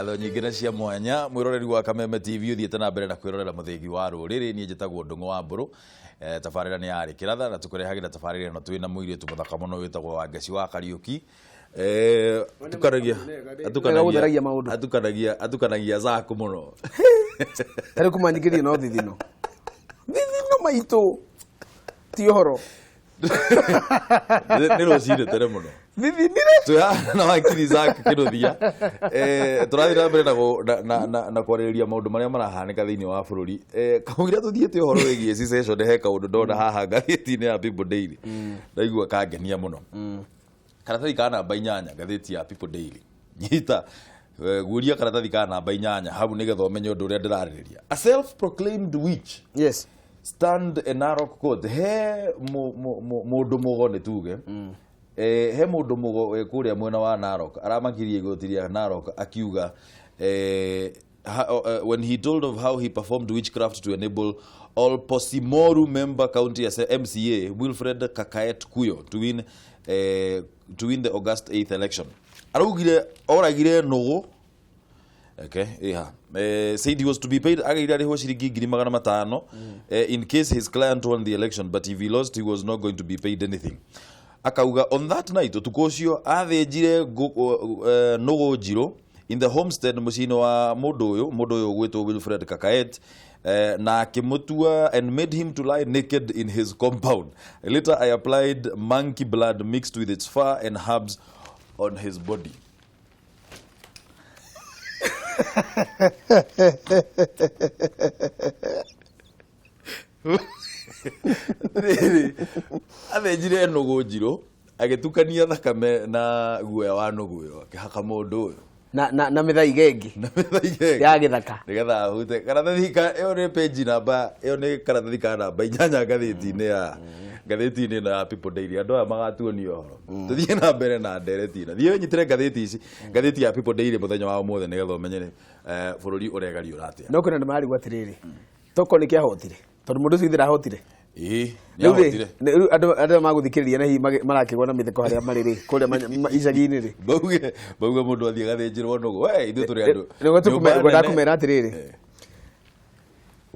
Ngatho nyingĩ na cia mwanya mwĩroreri wa Kameme TV ũthiĩte na mbere na kwĩrorera mũthĩgi wa rũrĩrĩ. Niĩ njĩtagwo Ndũng'ũ wa Mbũrũ. Tabarĩra nĩ yarĩ kĩratha na tũkũrehagĩra tabarĩra ĩno twĩna mũirĩtu mũthaka mũno wĩtagwo Wangeci wa Kariũki. Atukanagia Wega gũtheragia maũndũ. atukanagia Zaku mũno. Tarĩ kũmanyingĩria no thithino thithino maitũ ti ũhoro. Nĩ rũcinĩ tene mũno. Thithinire. Twĩ na wakiri Zack Kinuthia. Tũrathiĩ na mbere na na kwarĩrĩria maũndũ marĩa marahanĩka thĩinĩ wa bũrũri. Kamũira tũthiĩte ũhoro wĩgiĩ secession, he kaũndũ ndona haha ngathĩti-inĩ ya People Daily ndaigua kangenia mũno. Karatathi ka namba 8 ngathĩti ya People Daily. Nyita guũria karatathi ka namba 8 hau nĩgetha ũmenye ũndũ ũrĩa ndĩrarĩrĩria. A self proclaimed witch stand a Narok court. He mũndũ mũgo, nĩ tuge he mũndũ mũgo wĩ kũrĩa mwena wa Narok aramakirie igoti rĩa Narok akiuga when he told of how he performed witchcraft to enable Olposimoru member county as MCA Wilfred Kakaet Kuyo to win the August 8th election. Araugire oragire nũgũ. Okay, yeah. Said he was to be paid, ageire arĩhwo ciringi 500,000 in case his client won the election, but if he lost he was not going to be paid anything. Akauga on that night, ũtukũ ũcio, athĩnjire nũgũ njirũ in the homestead, mũciĩ-inĩ wa mũndũ ũyũ ũgwĩtwo Wilfred Kakaet, na akĩmũtua and made him to lie naked in his compound. Later I applied monkey blood mixed with its fur and herbs on his body. Rĩrĩ, athĩnjire nũgũ njirũ, agĩtukania thakame na guoya wa nũgũ ĩyo, akĩhaka mũndũ ũyũ Na mĩthaiga ĩngĩ na mĩthaiga ĩngĩ ya gĩthaka. Nĩgetha ahute karatathi ka ĩyo nĩ page namba ĩyo nĩ karatathi ka namba 8 ngathĩti-inĩ ĩno ya People Daily. Andũ aya magatuonia ũhoro. Tũthiĩ na mbere na ndereti ĩno. Thiĩ ũnyitĩre ngathĩti ici, ngathĩti ya People Daily mũthenya wa ũmũthĩ, nĩgetha ũmenye bũrũri ũregariũra atĩa. No kwĩna andũ mararigwo atĩrĩrĩ, toko nĩ kĩahotire tondũ mũndũ ũcio ithe ndahotire. Ĩĩ. Rĩu rĩ, nĩahotire. Rĩu andũ aya magũthikĩrĩria na hihi marakĩgwa na mĩtheko harĩa marĩ rĩ, kũrĩa icagi-inĩ rĩ. Bauge mũndũ athiĩ agathĩnjĩrwo nũgũ, we ithuĩ tũrĩ andũ Nĩguo nyũmba ngwendaga nene. kũmera atĩrĩrĩ,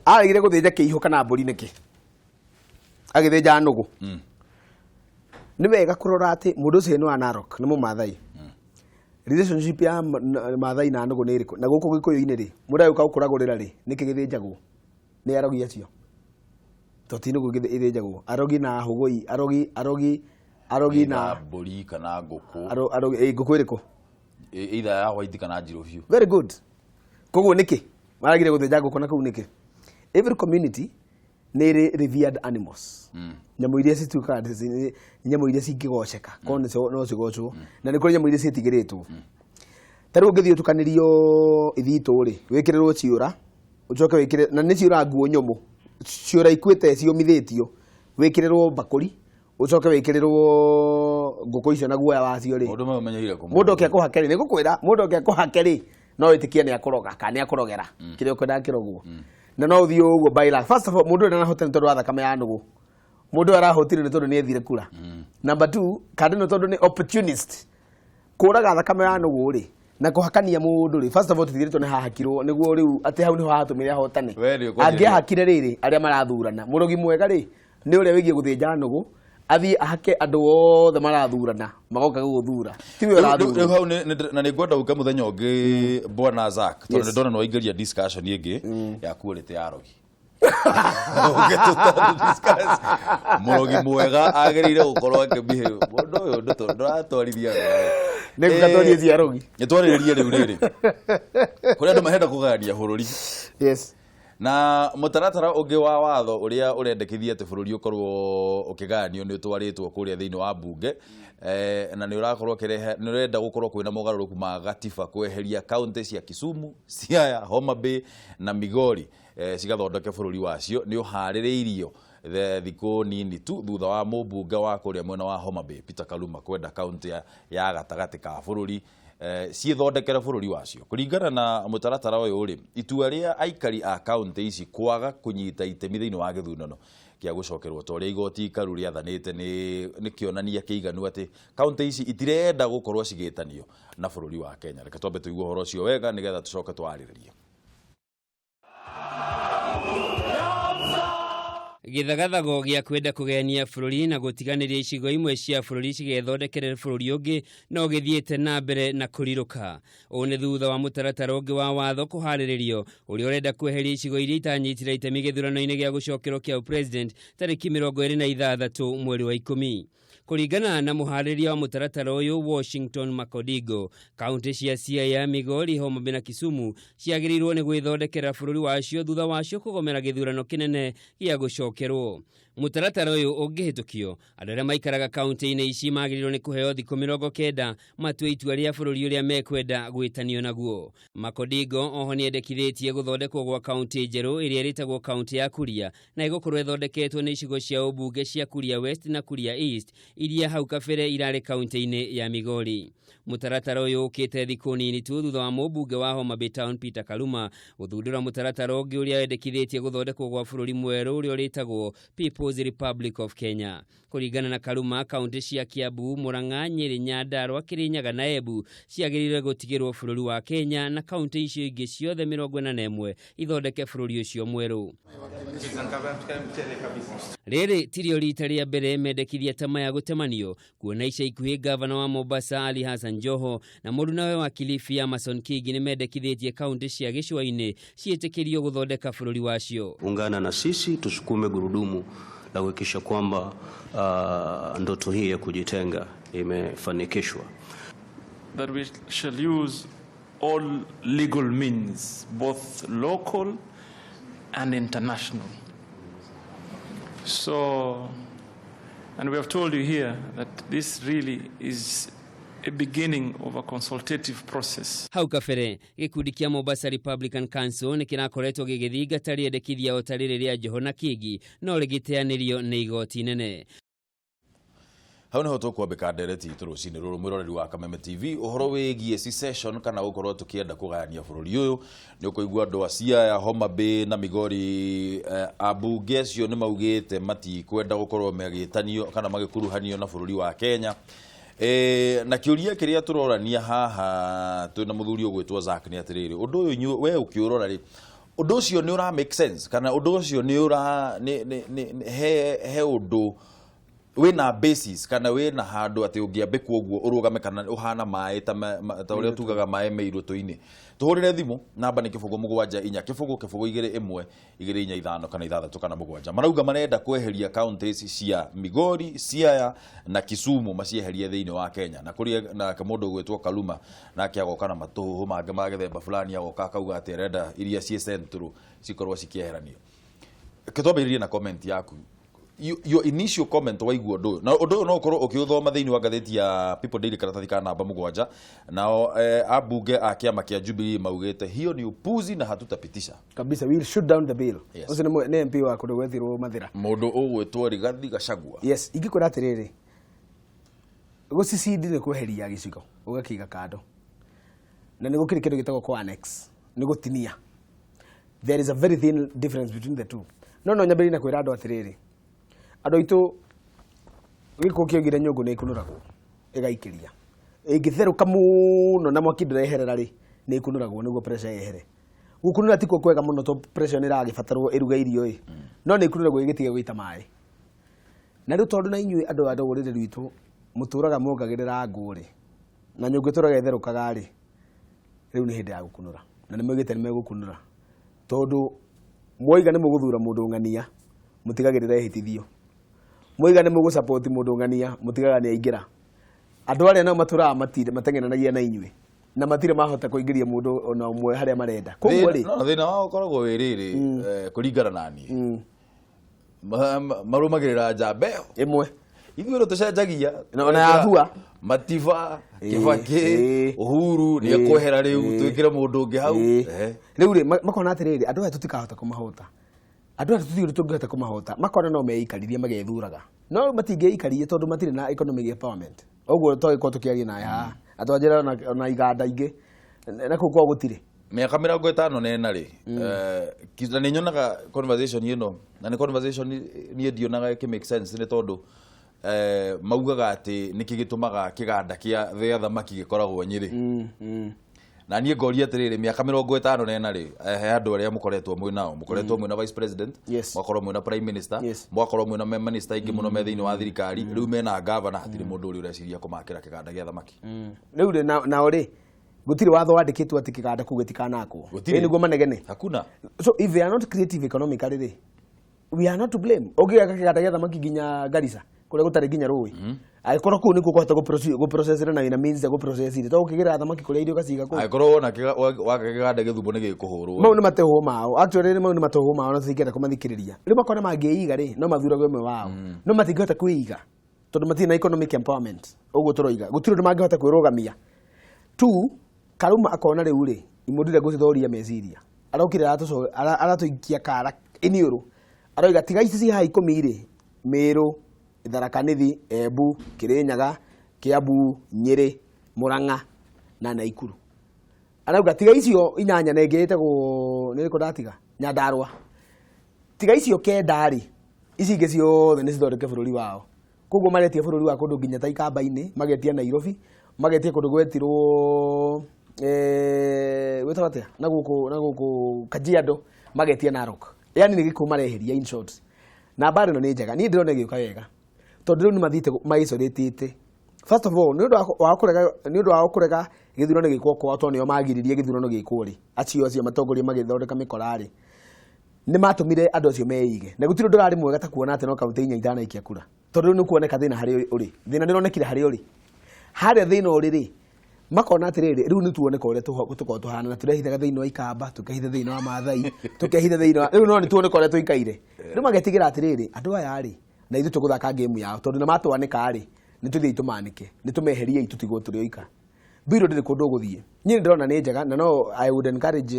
aregire gũthĩnja kĩihũ kana mbũri nĩkĩ, agĩthĩnja nũgũ? Nĩ wega kũrora atĩ mũndũ ũcio nĩ wa Narok, nĩ mũmathai. Relationship ya Mathai na nũgũ nĩ ĩrĩkũ? Na gũkũ Gĩkũyũ-inĩ rĩ, mũndũ agĩũka gũkũragũrĩra rĩ, nĩkĩ gĩthĩnjagwo? Nĩ arogi acio to ti nũgũ ĩthĩnjagwo, arogi na hũgũi, arogi na Either mbũri kana ngũkũ. Arogi, ngũkũ ĩrĩkũ? Either ya white kana njirũ biũ. Very good. Koguo nĩkĩ maragire gũthĩnja ngũkũ na kũu nĩkĩ? Every community nĩ ĩrĩ revered animals, nyamũ iria cituĩkaga nyamũ iria cingĩgoceka korwo nĩcio no cigocwo, na nĩ kũrĩ nyamũ iria ciĩtigĩrĩtwo. Ta rĩu ũngĩthiĩ ũtukanĩrio ithitũ rĩ, wĩkĩrĩrwo ciũra, ũcoke wĩkĩre na nĩ ciũra nguo nyũmũ, ciũra ikuĩte ciũmithĩtio, wĩkĩrĩrwo mbakũri, ũcoke wĩkĩrĩrwo ngũkũ icio na guoya wacio rĩ, Maũndũ maya ũmenyeire kũ? Mũndũ oke akũhake rĩ, nĩ ngũkwĩra, mũndũ oke akũhake rĩ, no wĩtĩkie nĩ akũroga kana nĩ akũrogera kĩrĩa ũkwendaga kĩrogwo, na no ũthiĩ ũguo by luck. First of all, mũndũ ũyũ ndanahotire nĩ tondũ wa thakame ya nũgũ. Mũndũ ũyũ arahotire nĩ tondũ nĩ ethire kura. Number two, kandi nĩ tondũ nĩ opportunist. Kũraga thakame ya nũgũ rĩ, na kũhakania mũndũ rĩ, first of all, tũtigĩrĩtwo nĩ hahakirwo nĩguo rĩu atĩ hau nĩho hatũmire ahotane. We nĩ ũkwanjĩrĩria. Angĩahakire rĩrĩ, arĩa marathurana, mũrogi mwega rĩ, nĩ ũrĩa wĩgiĩ gũthĩnja nũgũ, athiĩ ahake andũ othe marathurana magoka gũgũthura, tiwe Rĩu ũrathura. hau na nĩ ngwenda ũke mũthenya ũngĩ, bwana Zack, tondũ nĩ ndona nĩ waingĩria discussion ĩngĩ ya quality ya arogi. Ũke tũta discuss mũrogi mwega agĩrĩire gũkorwo akĩbehave. Mũndũ ũyũ ndũratwarithia wega. Nĩ ngũgatwaria ci arogi. Nĩ twarĩrĩrie rĩu rĩrĩ kũrĩ andũ marenda kũgayania bũrũri na mũtaratara ũngĩ wa watho ũrĩa ũrendekithia atĩ bũrũri ũkorwo ũkĩgayanio nĩ ũtwarĩtwo kũrĩa thĩinĩ wa mbunge, na nĩ ũrakorwo ũkĩrehe, nĩ ũrenda gũkorwo kwĩna mogarũrũku ma gatiba kweheria kaunti cia Kisumu, Siaya, Homa Bay na Migori, cigathondeke bũrũri wacio. Nĩ ũharĩrĩirio thikũ nini tu thutha wa mũmbunge wa kũrĩa mwena wa Homa Bay Peter Kaluma kwenda kaunti ya gatagatĩ ka bũrũri. Ciĩthondekere bũrũri wacio. Kũringana na mũtaratara ũyũ rĩ, itua rĩa aikari a kaunti ici kwaga kũnyita itemi thĩinĩ wa gĩthurano kĩa gũcokerwo ta ũrĩa igoti ikaru rĩathanĩte nĩ kĩonania kĩiganu atĩ kaunti ici itirenda gũkorwo cigĩtanio na bũrũri wa Kenya. Reke twambe tũigue ũhoro ũcio wega nĩgetha tũcoke twarĩrĩrie. Gĩthagathago gĩa kwenda kũgayania bũrũri na gũtiganĩria icigo imwe cia bũrũri cigethondekere bũrũri ũngĩ no gĩthiĩte na mbere na kũrirũka. Ũũ nĩ thutha wa mũtaratara ũngĩ wa watho kũharĩrĩrio ũrĩa ũrenda kweheria icigo iria itanyitire itemi gĩthurano-inĩ gĩa gũcokerwo kĩa president tarĩki 26 mweri wa 10. Kũringana na mũharĩria wa mũtaratara ũyũ Washington Makodigo, kaunti cia Siaya, Migori, Homa Bay na Kisumu ciagĩrĩirwo nĩ gwĩthondekera bũrũri wacio thutha wacio kũgomera gĩthurano kĩnene gĩa gũcokerwo. Mũtaratara ũyũ ũngĩhĩtũkio, andũ arĩa maikaraga kaunti-inĩ ici magĩrĩirwo nĩ kũheo thikũ 90 matue itua rĩa bũrũri ũrĩa mekwenda gwĩtanio naguo. Makodigo oho nĩendekithĩtie gũthondekwo gwa kaunti njerũ ĩrĩa ĩrĩtagwo kaunti ya Kuria na ĩgũkorwo ĩthondeketwo nĩ icigo cia ũmbunge cia Kuria West na Kuria East iria hau kabere irarĩ kaunti-inĩ ya Migori. Mũtaratara ũyũ ũkĩte thikũ nini tu thutha wa mũmbunge wa Homa Bay Town Peter Kaluma gũthundũra mũtaratara ũngĩ ũrĩa wendekithĩtie gũthondekwo gwa bũrũri mwerũ ũrĩa ũrĩtagwo People's Republic of Kenya. Kũringana na Kaluma, kaunti cia Kiambu, Murang'a, Nyeri, Nyandarua, Kirinyaga na Embu ciagĩrĩire gũtigĩrwo bũrũri wa Kenya na kaunti icio ingĩ ciothe 41 ithondeke bũrũri ũcio mwerũ. Rĩrĩ tirio rita rĩa mbere mendekithia ta maya gũtemanio, kuona ica ikuhĩ gavana wa Mombasa Ali Hassan Joho na mũrunawe wa Kilifi Amason Kingi nĩ mendekithĩtie kaunti cia gĩcũa-inĩ ciĩtĩkĩrio gũthondeka bũrũri wacio. Ungana na sisi tusukume gurudumu la kuhakikisha kwamba ndoto hii ya kujitenga imefanikishwa. That we shall use all legal means, both local and international. So, and we have told you here that this really is a beginning of a consultative process. Hau kabere gĩkundi kĩa Mombasa Republican Council nĩ kĩrakoretwo gĩgĩthingata rĩendekithia o ta rĩrĩ rĩa Joho na Kingi no rĩgĩteanĩrio nĩ igoti nene. Hau niho tũkwambĩka ndereti itũ rũcinĩ rũrũ, mwĩroreri wa Kameme TV, ũhoro wĩgiĩ secession kana gũkorwo tũkĩenda kũgayania bũrũri ũyũ. Nĩ ũkũigua andũ a Siaya, Homa Bay na Migori, ambunge acio nĩ maugĩte matikwenda gũkorwo magĩtanio kana magĩkuruhanio na bũrũri wa Kenya. Na kĩũria kĩrĩa tũrorania haha twĩna mũthuri ũgwĩtwo Zack nĩ atĩrĩrĩ, ũndũ ũyũ we ũkĩũrora rĩ, ũndũ ũcio nĩ ũra make sense kana ũndũ ũcio nĩ ũra nĩ he ũndũ wĩna basis kana wĩna handũ atĩ ũngĩambĩkwo ũguo ũrũgame kana ũhana maĩ ta ũrĩa tugaga maĩ me irũtũ-inĩ. Tũhũrĩre thimũ namba nĩ 0 7 4 0 0 2 1 2 4 5 kana 6 kana 7. Marauga marenda kweheria counties cia Migori, Siaya na Kisumu macieherie thĩinĩ wa Kenya. Na kũrĩ nake mũndũ ũgwĩtwo Kaluma nake agoka na matũhũhũ mangĩ ma gĩthemba fulani, agoka akauga atĩ arenda iria ciĩ central cikorwo cikĩeheranio. Reke twambĩrĩrie na comment yaku. Your initial comment waigua ũndũ ũyũ, na ũndũ ũyũ no ũkorwo ũkĩũthoma thĩinĩ wa ngathĩti ya People Daily karatathi ka namba 7. Nao ambunge a kĩama kĩa Jubilee maugĩte hiyo ni upuzi na hatutapitisha kabisa, we will shoot down the bill. Yes. Ũcio nĩ MP wa kũndũ gwethirwo Mathĩra, mũndũ ũgwĩtwo Rigathi Gachagua. Yes, ingĩkwĩra atĩrĩrĩ, gũcicindi nĩ kweheria gĩcigo ũgakĩiga kando, na nĩ gũkĩrĩ kĩndũ gĩtagwo kũ annex, nĩ gũtinia. There is a very thin difference between the two. No nyambĩrĩrie na kwĩra andũ atĩrĩrĩ, andũ aitũ gĩkũ kĩoigire nyũngũ nĩ ĩkunũragwo ĩgaikĩria, ĩngĩtherũka mũno na mwaki ndũreherera rĩ, nĩ ĩkunũragwo nĩguo pressure yehere. Gũkunũra tikuo kwega mũno tondũ pressure nĩ ĩragĩbatarwo ĩruge irio ĩ, no nĩ ĩkunũragwo ĩgĩtige gũita maĩ. Na rĩu tondũ na inyuĩ andũ a rũrĩrĩ rwitũ mũtũraga muongagĩrĩra ngũ rĩ, na nyũngũ ĩtũraga ĩtherũkaga rĩ, rĩu nĩ hĩndĩ ya gũkunũra, na nĩ maugĩte nĩ megũkunũra tondũ mwoiga nĩ mũgũthura mũndũ ng'ania mũtigagĩrĩra ehĩtithio, mwoiga nĩ mũgũsupport mũndũ ng'ania mũtigaga nĩ aingĩra. Andũ arĩa nao matũraga mateng'eranagia na inyuĩ na matirĩ mahota kũingĩria mũndũ ona ũmwe harĩa marenda. Koguo rĩ, No, thĩna wao ũkoragwo wĩ rĩrĩ, kũringana na niĩ, marũmagĩrĩra njamba ĩyo ĩmwe ithuĩ rĩ tũcenjagia Ona yathua. Matiba, Kibaki, Uhuru nĩ ekwehera rĩu twĩkĩre mũndũ ũngĩ hau. Rĩu rĩ, makona atĩrĩrĩ, andũ aya tũtikahota kũmahota, andũ aya tũtiũĩ tũngĩhota kũmahota, makona no meikaririe magethuraga, no matingĩikarie tondũ matirĩ na economic empowerment. Ũguo twagĩkorwo tũkĩaria nawe haha Atwanjĩra ona iganda ingĩ na kũu kwao gũtirĩ. Mĩaka 54 rĩ, na nĩ nyonaga conversation ĩno, na nĩ conversation niĩ ndionaga ĩkĩ make sense, nĩ tondũ maugaga atĩ nĩkĩ gĩtũmaga kĩganda kĩa thamaki gĩkoragwo Nyĩrĩ. Na niĩ ngoria atĩrĩrĩ, mĩaka 54 rĩ, he andũ arĩa mũkoretwo mwĩ nao, mũkoretwo mwĩna vice president, mwakorwo mwĩna prime minister, mwakorwo mwĩna minister aingĩ mũno me thĩinĩ wa thirikari, rĩu mena gavana, hatirĩ mũndũ ũrĩa ũreciria kũmakĩra kĩganda gĩa thamaki. Rĩu rĩ, nao rĩ, gũtirĩ watho wandĩkĩtwo atĩ kĩganda kũu gĩtikanakwo. Gũtirĩ. Ĩ nĩguo manegene. Hakuna. So if they are not creative economically rĩ, we are not to blame. Ũngĩgaka kĩganda gĩa thamaki nginya Garissa kũrĩa gũtarĩ nginya rũĩ, angĩkorwo kũu nĩkuo ũkũhota gũprocessĩra na wĩna means ya gũprocess rĩ, to ũkĩgĩra thamaki kũrĩa irio ũgaciga kũu. Angĩkorwo wona waka kĩganda Gĩthumo nĩ gĩkũhũrwo. Mau nĩ matehwo mao, actually mau nĩ matehwo mao na tũtingĩenda kũmathikĩrĩria. Rĩu makona mangĩiga rĩ, no mathuragwo ũmwe wao, no matingĩhota kwĩiga tondũ matirĩ na economic empowerment. Ũguo tũroiga gũtirĩ ũndũ mangĩhota kwĩrũgamia tu. Karuma akona rĩu rĩ, imũndire gũcithoria meciria, arokire aratũikia kara iniũrũ, aroiga tiga ici ci haha 10 rĩ, Meru, Tharaka Nithi, Embu, Kirinyaga, Kiambu, Nyĩrĩ, Murang'a na Naikuru. Arauga tiga icio 8 na ĩngĩ ĩtagwo nĩ ĩrĩkũ ndatiga, Nyandarua, tiga icio 9 rĩ, ici ingĩ ciothe nĩ cithondeke bũrũri wao. Koguo maretia bũrũri wa kũndũ nginya ta Ikamba-inĩ, magetia Nairobi, magetia kũndũ gwetirwo gwĩtagwo atĩa na gũkũ Kajiado, magetia Narok. Yani nĩ gĩkũ mareheria in short. Na mbara ĩno nĩ njega, niĩ ndĩrona ĩgĩũka wega tondũ rĩu nĩ mathiĩte maĩcoretĩte. First of all, nĩ ũndũ wa kũrega, nĩ ũndũ wa kũrega gĩthurano gĩkwo kwao, tondũ nĩo magiririe gĩthurano gĩkwo rĩ, acio matongoria magĩthondeka mĩkora rĩ, nĩ matũmire andũ acio meige, na gũtirĩ ũndũ ũrarĩ mwega ta kuona atĩ no kaunti 4 itanaikia kura, tondũ rĩu nĩ kuoneka thĩna harĩa ũrĩ. Thĩna nĩ ũronekire harĩa ũrĩ, harĩa thĩna ũrĩ rĩ, makona atĩrĩrĩ, rĩu nĩ tuoneka ũrĩa tũkoragwo tũhana, na tũrehithaga thĩinĩ wa Ikamba, tũkehitha thĩinĩ wa Maathai, tũkehitha thĩinĩ wa rĩu no nĩ tuoneka ũrĩa tũikaire. Rĩu magetigĩra atĩrĩrĩ, andũ aya rĩ, na ithuĩ tũgũthaka game yao, tondũ na matwanĩka rĩ, nĩ tũthiĩ tũmanĩke, nĩ tũmeheriei, tũtigwo tũrĩ oika. Mbirũ ndĩrĩ kũndũ ũgũthiĩ. Niĩ ndĩrona nĩ njega, na no I would encourage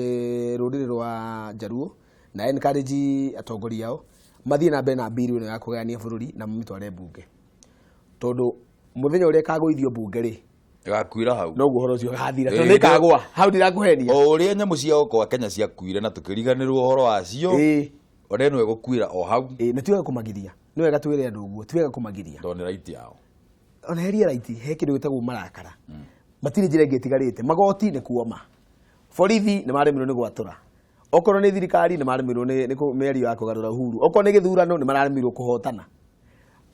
rũrĩrĩ rwa Jaluo na encourage atongoria ao mathiĩ na mbere na mbiru ĩno ya kũgayania bũrũri na mamĩtware mbunge, tondũ mũthenya ũrĩa ĩkagũithio mbunge rĩ, Ĩgakuĩra hau. Noguo ũhoro ũcio ũgathira, tondũ nĩ ĩkagũa hau, ndirakũhenia. O ũrĩa nyamũ cia gũkũ Kenya ciakuire na tũkĩriganĩrwo ũhoro wacio, ona ĩno ĩgũkuĩra o hau. Ĩĩ, na ti wega kũmagiria, nĩ wega twĩre andũ ũguo, ti wega kũmagiria. Tondũ nĩ right yao. Ona heria right, he kĩndũ gĩtagwo marakara. Matirĩ njĩra ĩngĩ ĩtigarĩte. Magoti nĩ kuoma, borithi nĩ maremirwo nĩ gwatũra, okorwo nĩ thirikari nĩ maremirwo nĩ mĩario ya kũgarũra Uhuru, okorwo nĩ gĩthurano nĩ mararemirwo kũhotana.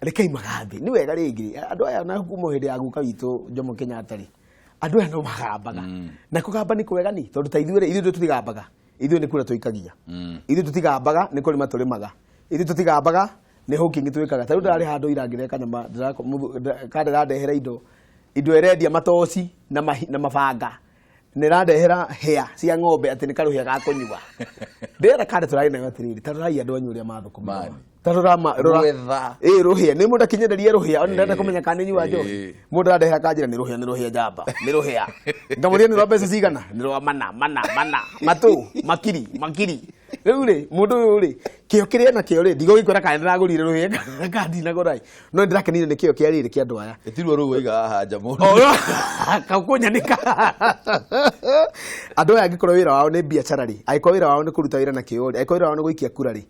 Rekei magambe, nĩ wega rĩngĩ andũ aya, na kuma hĩndĩ ya guka witũ Jomo Kenyatta rĩ, andũ aya no magambaga, na kũgamba nĩ kwega, ni tondũ ta ithuĩ rĩ, ithuĩ tũtigambaga, ithuĩ nĩ kura tũikagia, ithuĩ tũtigambaga nĩ kũrĩma tũrĩmaga, ithuĩ tũtigambaga nĩ hawking twĩkaga. Ta rĩu ndĩrarĩ handũ ira ngĩrĩa kanyama, kanda ĩrandehera indo ĩrendia matoci na mabanga, nĩ ĩrandehera hĩa cia ng'ombe atĩ nĩ karũhĩa ga kũnyua. Ndĩrera kanda tũrarĩ nayo atĩrĩrĩ, ta rorai andũ anyu ũrĩa mathũkũmaga. Mani. Ta rora rora. Gwetha. Ĩ rũhĩa nĩ mũndũ akinyanĩrie rũhĩa, ona ndĩrenda kũmenya kana nĩ nyua njohi. Mũndũ arandehera kanjĩra nĩ rũhĩa, nĩ rũhĩa njamba, nĩ rũhĩa. Ngamũria nĩ rwa mbeca cigana, nĩ rwa mana mana mana matũ makiri makiri. Rĩu rĩ, mũndũ ũyũ rĩ, kĩo kĩrĩa nakĩo rĩ, ndigũgĩkwĩra kana ndĩragũrire rũhĩa kana ndinagũra, no nĩndĩrakenire nĩ kĩo kĩa rĩrĩ kĩa andũ aya. Ĩtirwo rũu waiga haha nja mũndũ. Kaukunyanĩka. Andũ aya angĩkorwo wĩra wao nĩ biacara rĩ, angĩkorwo wĩra wao nĩ kũruta wĩra na kĩo rĩ, angĩkorwo wĩra wao nĩ gũikia kura rĩ,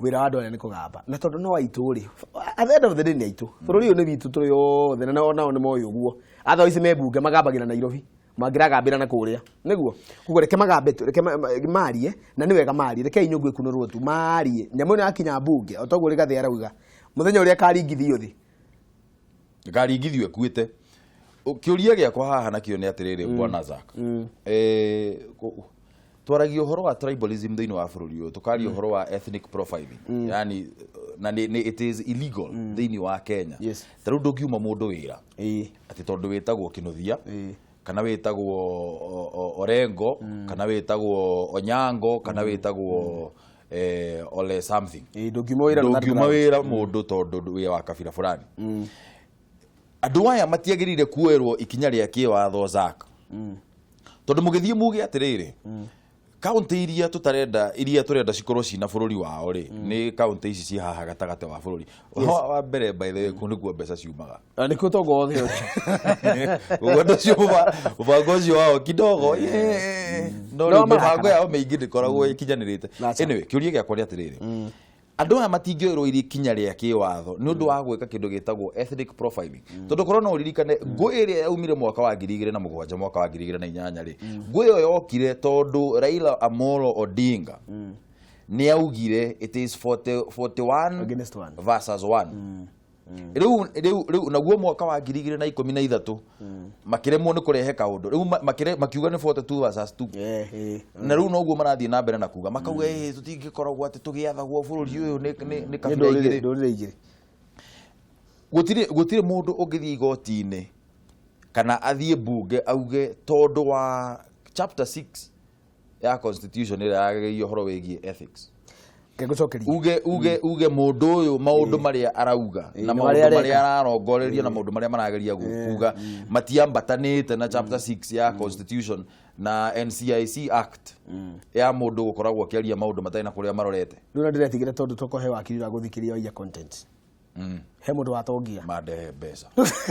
wĩra wa andũ aya nĩ kũgamba, na tondũ no aitũ rĩ, at the end of the day nĩ aitũ, bũrũri ũyũ nĩ witũ tũrĩ othe, na nao nĩ moĩ ũguo. Otherwise me mbunge magambagĩra Nairobi, mangĩragambĩra na kũrĩa nĩguo. Koguo reke magambe tu, reke marie, na nĩ wega marie, reke inyũngũ ĩkunũrwo tu marie. Nyamũ ĩno yakinya mbunge, o toguo Rigathĩ arauga, mũthenya ũrĩa ĩkaringithio thĩ. Ĩkaringithio ĩkuĩte. Kĩũria gĩakwa haha nakĩo nĩ atĩrĩrĩ, bwana Zack, twaragia ũhoro wa tribalism thĩinĩ wa bũrũri ũyũ, tũkaria ũhoro wa ethnic profiling, yani na nĩ it is illegal thĩinĩ wa Kenya. Ta rĩu ndũngiuma mũndũ wĩra atĩ tondũ wĩtagwo Kĩnuthia, kana wĩtagwo Orengo, kana wĩtagwo Onyango, kana wĩtagwo Ole something. Ĩĩ, ndũngiuma wĩra na Ndũngiuma wĩra mũndũ tondũ wĩ wa kabira fulani. Andũ aya matiagĩrĩire kuoerwo ikinya rĩa kĩwatho, Zack, tondũ mũgĩthiĩ muge atĩrĩrĩ, Kaunti iria tutarenda, iria turenda cikorwo cina bũrũri wao rĩ, nĩ kaunti ici ci haha gatagatĩ wa bũrũri. Wa mbere, by the way, kũu nĩkuo mbeca ciumaga. Na nĩkuo tongo wothe ũcio. Ũguo andũ acio mũbango ũcio wao kidogo, yeah. No No rĩu mĩbango marakara. yao mĩingĩ ndĩkoragwo ĩkinyanĩrĩte. Aca. Anyway, kĩũria gĩakwa nĩ atĩrĩrĩ, andũ aya matingĩoerwo ikinya rĩa kĩwatho nĩ ũndũ wa gwĩka kĩndũ gĩtagwo ethnic profiling? Tondũ korwo no ũririkane ngũĩ ĩrĩa yaumire mwaka wa 2007, mwaka wa 2008 rĩ, ngũĩ ĩyo yokire tondũ Raila Amolo Odinga nĩ augire it is 40, 41 Against one. versus 1. Rĩu naguo mwaka wa 2013 makĩremwo nĩ kũrehe kaũndũ rĩu makiuga nĩ 42 versus 2. Na rĩu noguo marathiĩ na mbere na kuga, makauga ĩ tũtingĩkoragwo atĩ tũgĩathagwo bũrũri ũyũ nĩ Nĩ kabira ndũrĩrĩ igĩrĩ. Ndũrĩrĩ igĩrĩ. Gũtirĩ mũndũ ũngĩthiĩ igoti-inĩ kana athiĩ mbunge auge tondũ wa chapter 6 ya constitution ĩrĩa yagĩrĩirie ũhoro wĩgiĩ ethics. Ngegũcokeria. Uge mũndũ ũyũ maũndũ marĩa arauga na na maũndũ marĩa marĩa areka. ararongoreria na maũndũ marĩa marageria kuga matiambatanĩte na chapter 6 ya constitution na NCIC Act ya mũndũ gũkoragwo akĩaria maũndũ matarĩ na kũrĩa marorete. Rĩu na ndĩretigĩra tondũ tokohe wakiri ũragũthikĩria oiya content. He mũndũ watongia. Mandehe mbeca.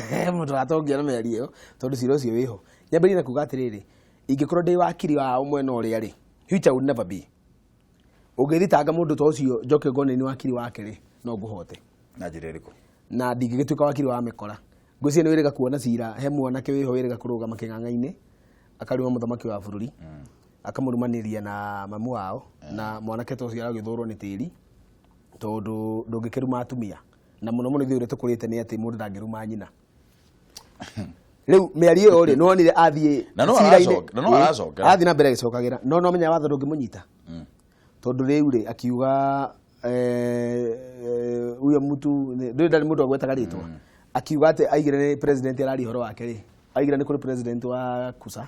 He mũndũ watongia na mĩario ĩyo, tondũ cira ũcio wĩho. Nyambĩrĩrie na kuga atĩrĩrĩ, ingĩkorwo ndĩ wakiri wa mwena ũrĩa rĩ, which I would never be, ũngĩthitanga mũndũ ta ũcio njoke ngone nĩ wakiri wake rĩ, no ngũhote. Na njĩra ĩrĩkũ? Na ndingĩgĩtuĩka wakiri wa mĩkora. Ngwĩciria nĩ wĩrĩga kuona cira he mwanake wĩho wĩrĩga kũrũgama kĩng'ang'a-inĩ akaruma mũthamaki wa bũrũri, akamũrumanĩria na mamu wao, na mwanake ta ũcio aragĩthũrwo nĩ tĩri tondũ ndũngĩkĩruma atumia, na mũno mũno ithuĩ ũrĩa tũkũrĩte nĩ atĩ mũndũ ndangĩruma nyina. Rĩu mĩario ĩyo rĩ, nĩwonire athiĩ Na no cira-inĩ- na no aracokera. Athiĩ na mbere agĩcokagĩra, no menya watho ndũngĩmũnyita, tondũ rĩu rĩ akiuga huyo mtu ndũĩ ndarĩ mũndũ agwetaga rĩtwa, akiuga atĩ aigire nĩ president araria ũhoro wake rĩ, aigire nĩ kũrĩ president wa KUSA,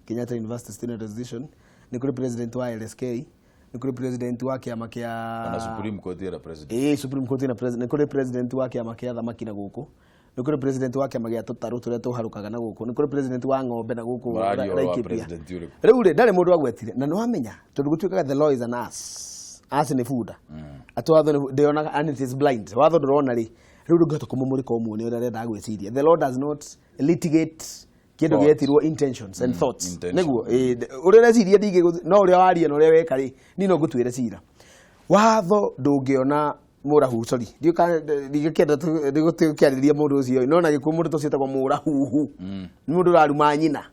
Kenyatta University Student Association, nĩ kũrĩ president wa LSK, nĩ kũrĩ president wa kĩama kĩa Na Supreme Court ĩra president. Ĩĩ, Supreme Court ĩna president, nĩ kũrĩ president wa kĩama kĩa thamaki na gũkũ, nĩ kũrĩ president wa kĩama gĩa tũtarũ tũrĩa tũharũkaga na gũkũ, nĩ kũrĩ president wa ng'ombe na gũkũ Mararia ũhoro wa Laikipia. president ũrĩkũ? Rĩu rĩ, ndarĩ mũndũ agwetire, na nĩ wamenya tondũ gũtuĩkaga the law is an ass, ass nĩ bunda, atĩ watho ndĩonaga and it is blind. Watho ndũrona rĩ, rĩu ndũngĩhota kũmũmũrĩka ũmuone ũrĩa arenda gwĩciria. The law does not litigate kĩndũ Thoughts. gĩetirwo intentions and thoughts. Intention. Nĩguo ĩĩ, ũrĩa ũreciria ndingĩ, no ũrĩa waria na ũrĩa weka rĩ, niĩ no ngũtuĩre cira. Watho ndũngĩona mũrahu, sorry, ndingĩkĩenda ndigũkĩarĩria mũndũ ũcio, no na gĩkuũ mũndũ ta ũcio etagwo mũrahuhu, nĩ mũndũ ũraruma nyina.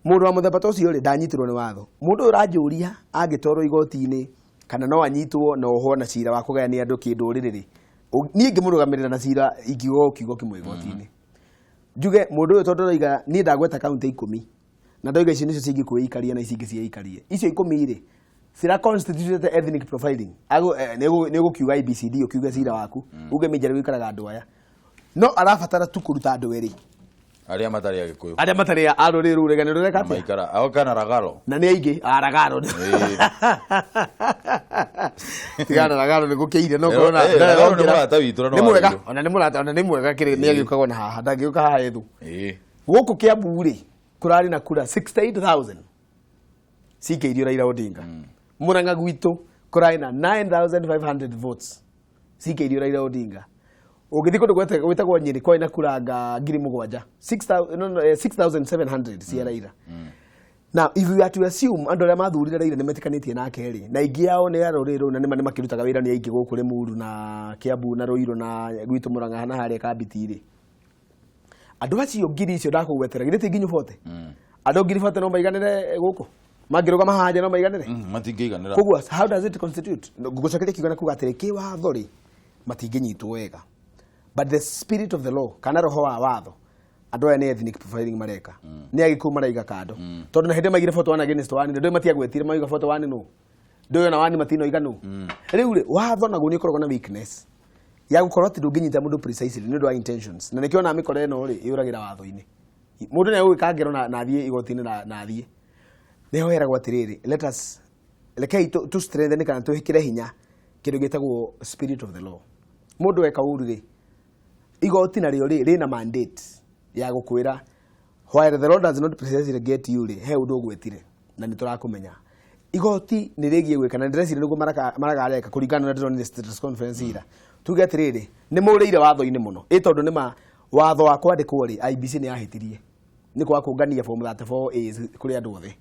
Mũndũ wa mũthemba ta ũcio rĩ, ndanyitirwo nĩ watho. Mũndũ ũyũ ũranjũria angĩtwarwo igoti-inĩ kana no anyitwo na ohwo na cira wa kũgayania andũ kĩndũrĩrĩ rĩ, niĩ ngĩmũrũgamĩrĩra na cira ingiuga o kiugo kĩmwe igoti-inĩ, njuge mũndũ ũyũ tondũ ũroiga niĩ ndagweta kaunti 10 na ndoiga icio nĩcio cingĩkwĩikaria na ici ingĩ ciĩikarie, icio 10 rĩ cira constitute ethnic profiling. Nĩ ũgũkiuga ABCD, ũkiuge cira waku, uge Minja gũikaraga andũ aya, no arabatara tu kũruta andũ erĩ arĩa matarĩ agĩkũyũ arĩa matarĩ a rũrĩrĩ rũu rĩgane rũreka na atĩa. Maikara ao kana ragaro. Na nĩ aingĩ aragaro. Tigana ragaro nĩ gũkĩire no korona. Ragaro nĩ mũrata witũ na no Nĩ mwega. wa witũ. Ona nĩ mũrata, ona nĩ mwega kĩrĩ nĩ agĩũkaga ona haha, ndangĩũka haha ethu. Gũkũ Kiambu rĩ, kũrarĩ na kura 68,000 cikĩirio Raila Odinga. Murang'a gwitũ kũrarĩ na 9500 votes cikĩirio Raila Odinga. Ũngĩthiĩ kũndũ gwĩtagwo Nyĩrĩ kwarĩ na kura nga 7,000, 6,000, no, no, 6700 cia Raila. Now, if we are to assume andũ arĩa mathurire Raila nĩ metĩkanĩtie nake rĩ, na aingĩ ao nĩ a rũrĩrĩ rũu na nĩma nĩ makĩrutaga wĩra nĩ aingĩ gũkũ Limuru na Kiambu na Ruiru na gwitũ Murang'a na harĩa Kambiti rĩ, andũ acio ngiri icio ndakũgwetera githĩ ti nginyu 40? Andũ 40,000 no maiganĩre gũkũ mangĩrũgama haha nja no maiganĩre? Matingĩiganĩra. Koguo how does it constitute? Ngũcokeria kiugo na kuga atĩrĩ, kĩwatho rĩ, matingĩnyitwo wega, but the spirit of the law kana roho wa watho, andũ aya nĩ ethnic profiling mareka, nĩ agĩkũyũ maraiga kando, tondũ na hĩndĩ maigire 41 against 1, ndũĩ matiagwetire maiga 41 nũ, ndũĩ ona 1 matinoiga nũ. Rĩu rĩ, watho naguo nĩ ũkoragwo na weakness ya gũkorwo atĩ ndũngĩnyita mũndũ precisely nĩ ũndũ wa intentions, na nĩkĩo ona mĩkora ĩno rĩ yũragĩra watho-inĩ. Mũndũ nĩ egũgĩka ngero na athiĩ igoti-inĩ na athiĩ nĩho heragwo atĩrĩrĩ, let us rekei tu strengthen kana twĩkĩre hinya kĩndũ gĩtagwo spirit of the law. Mũndũ eka ũru rĩ, igoti narĩo rĩ rĩna mandate ya gũkwĩra while the law does not precisely get you rĩ, he ũndũ ũgwetire na nĩ tũrakũmenya. Igoti nĩ rĩgiĩ gwĩka na ndĩreciria nĩguo maragareka kũringana na ndĩronire status conference ira. Tuge atĩrĩrĩ, nĩ mũrĩire watho-inĩ mũno. Ĩ tondũ nĩ ma watho wa kwandĩkwo rĩ, IEBC nĩ yahĩtirie. Nĩ kwaga kũngania form 34A kũrĩ andũ othe.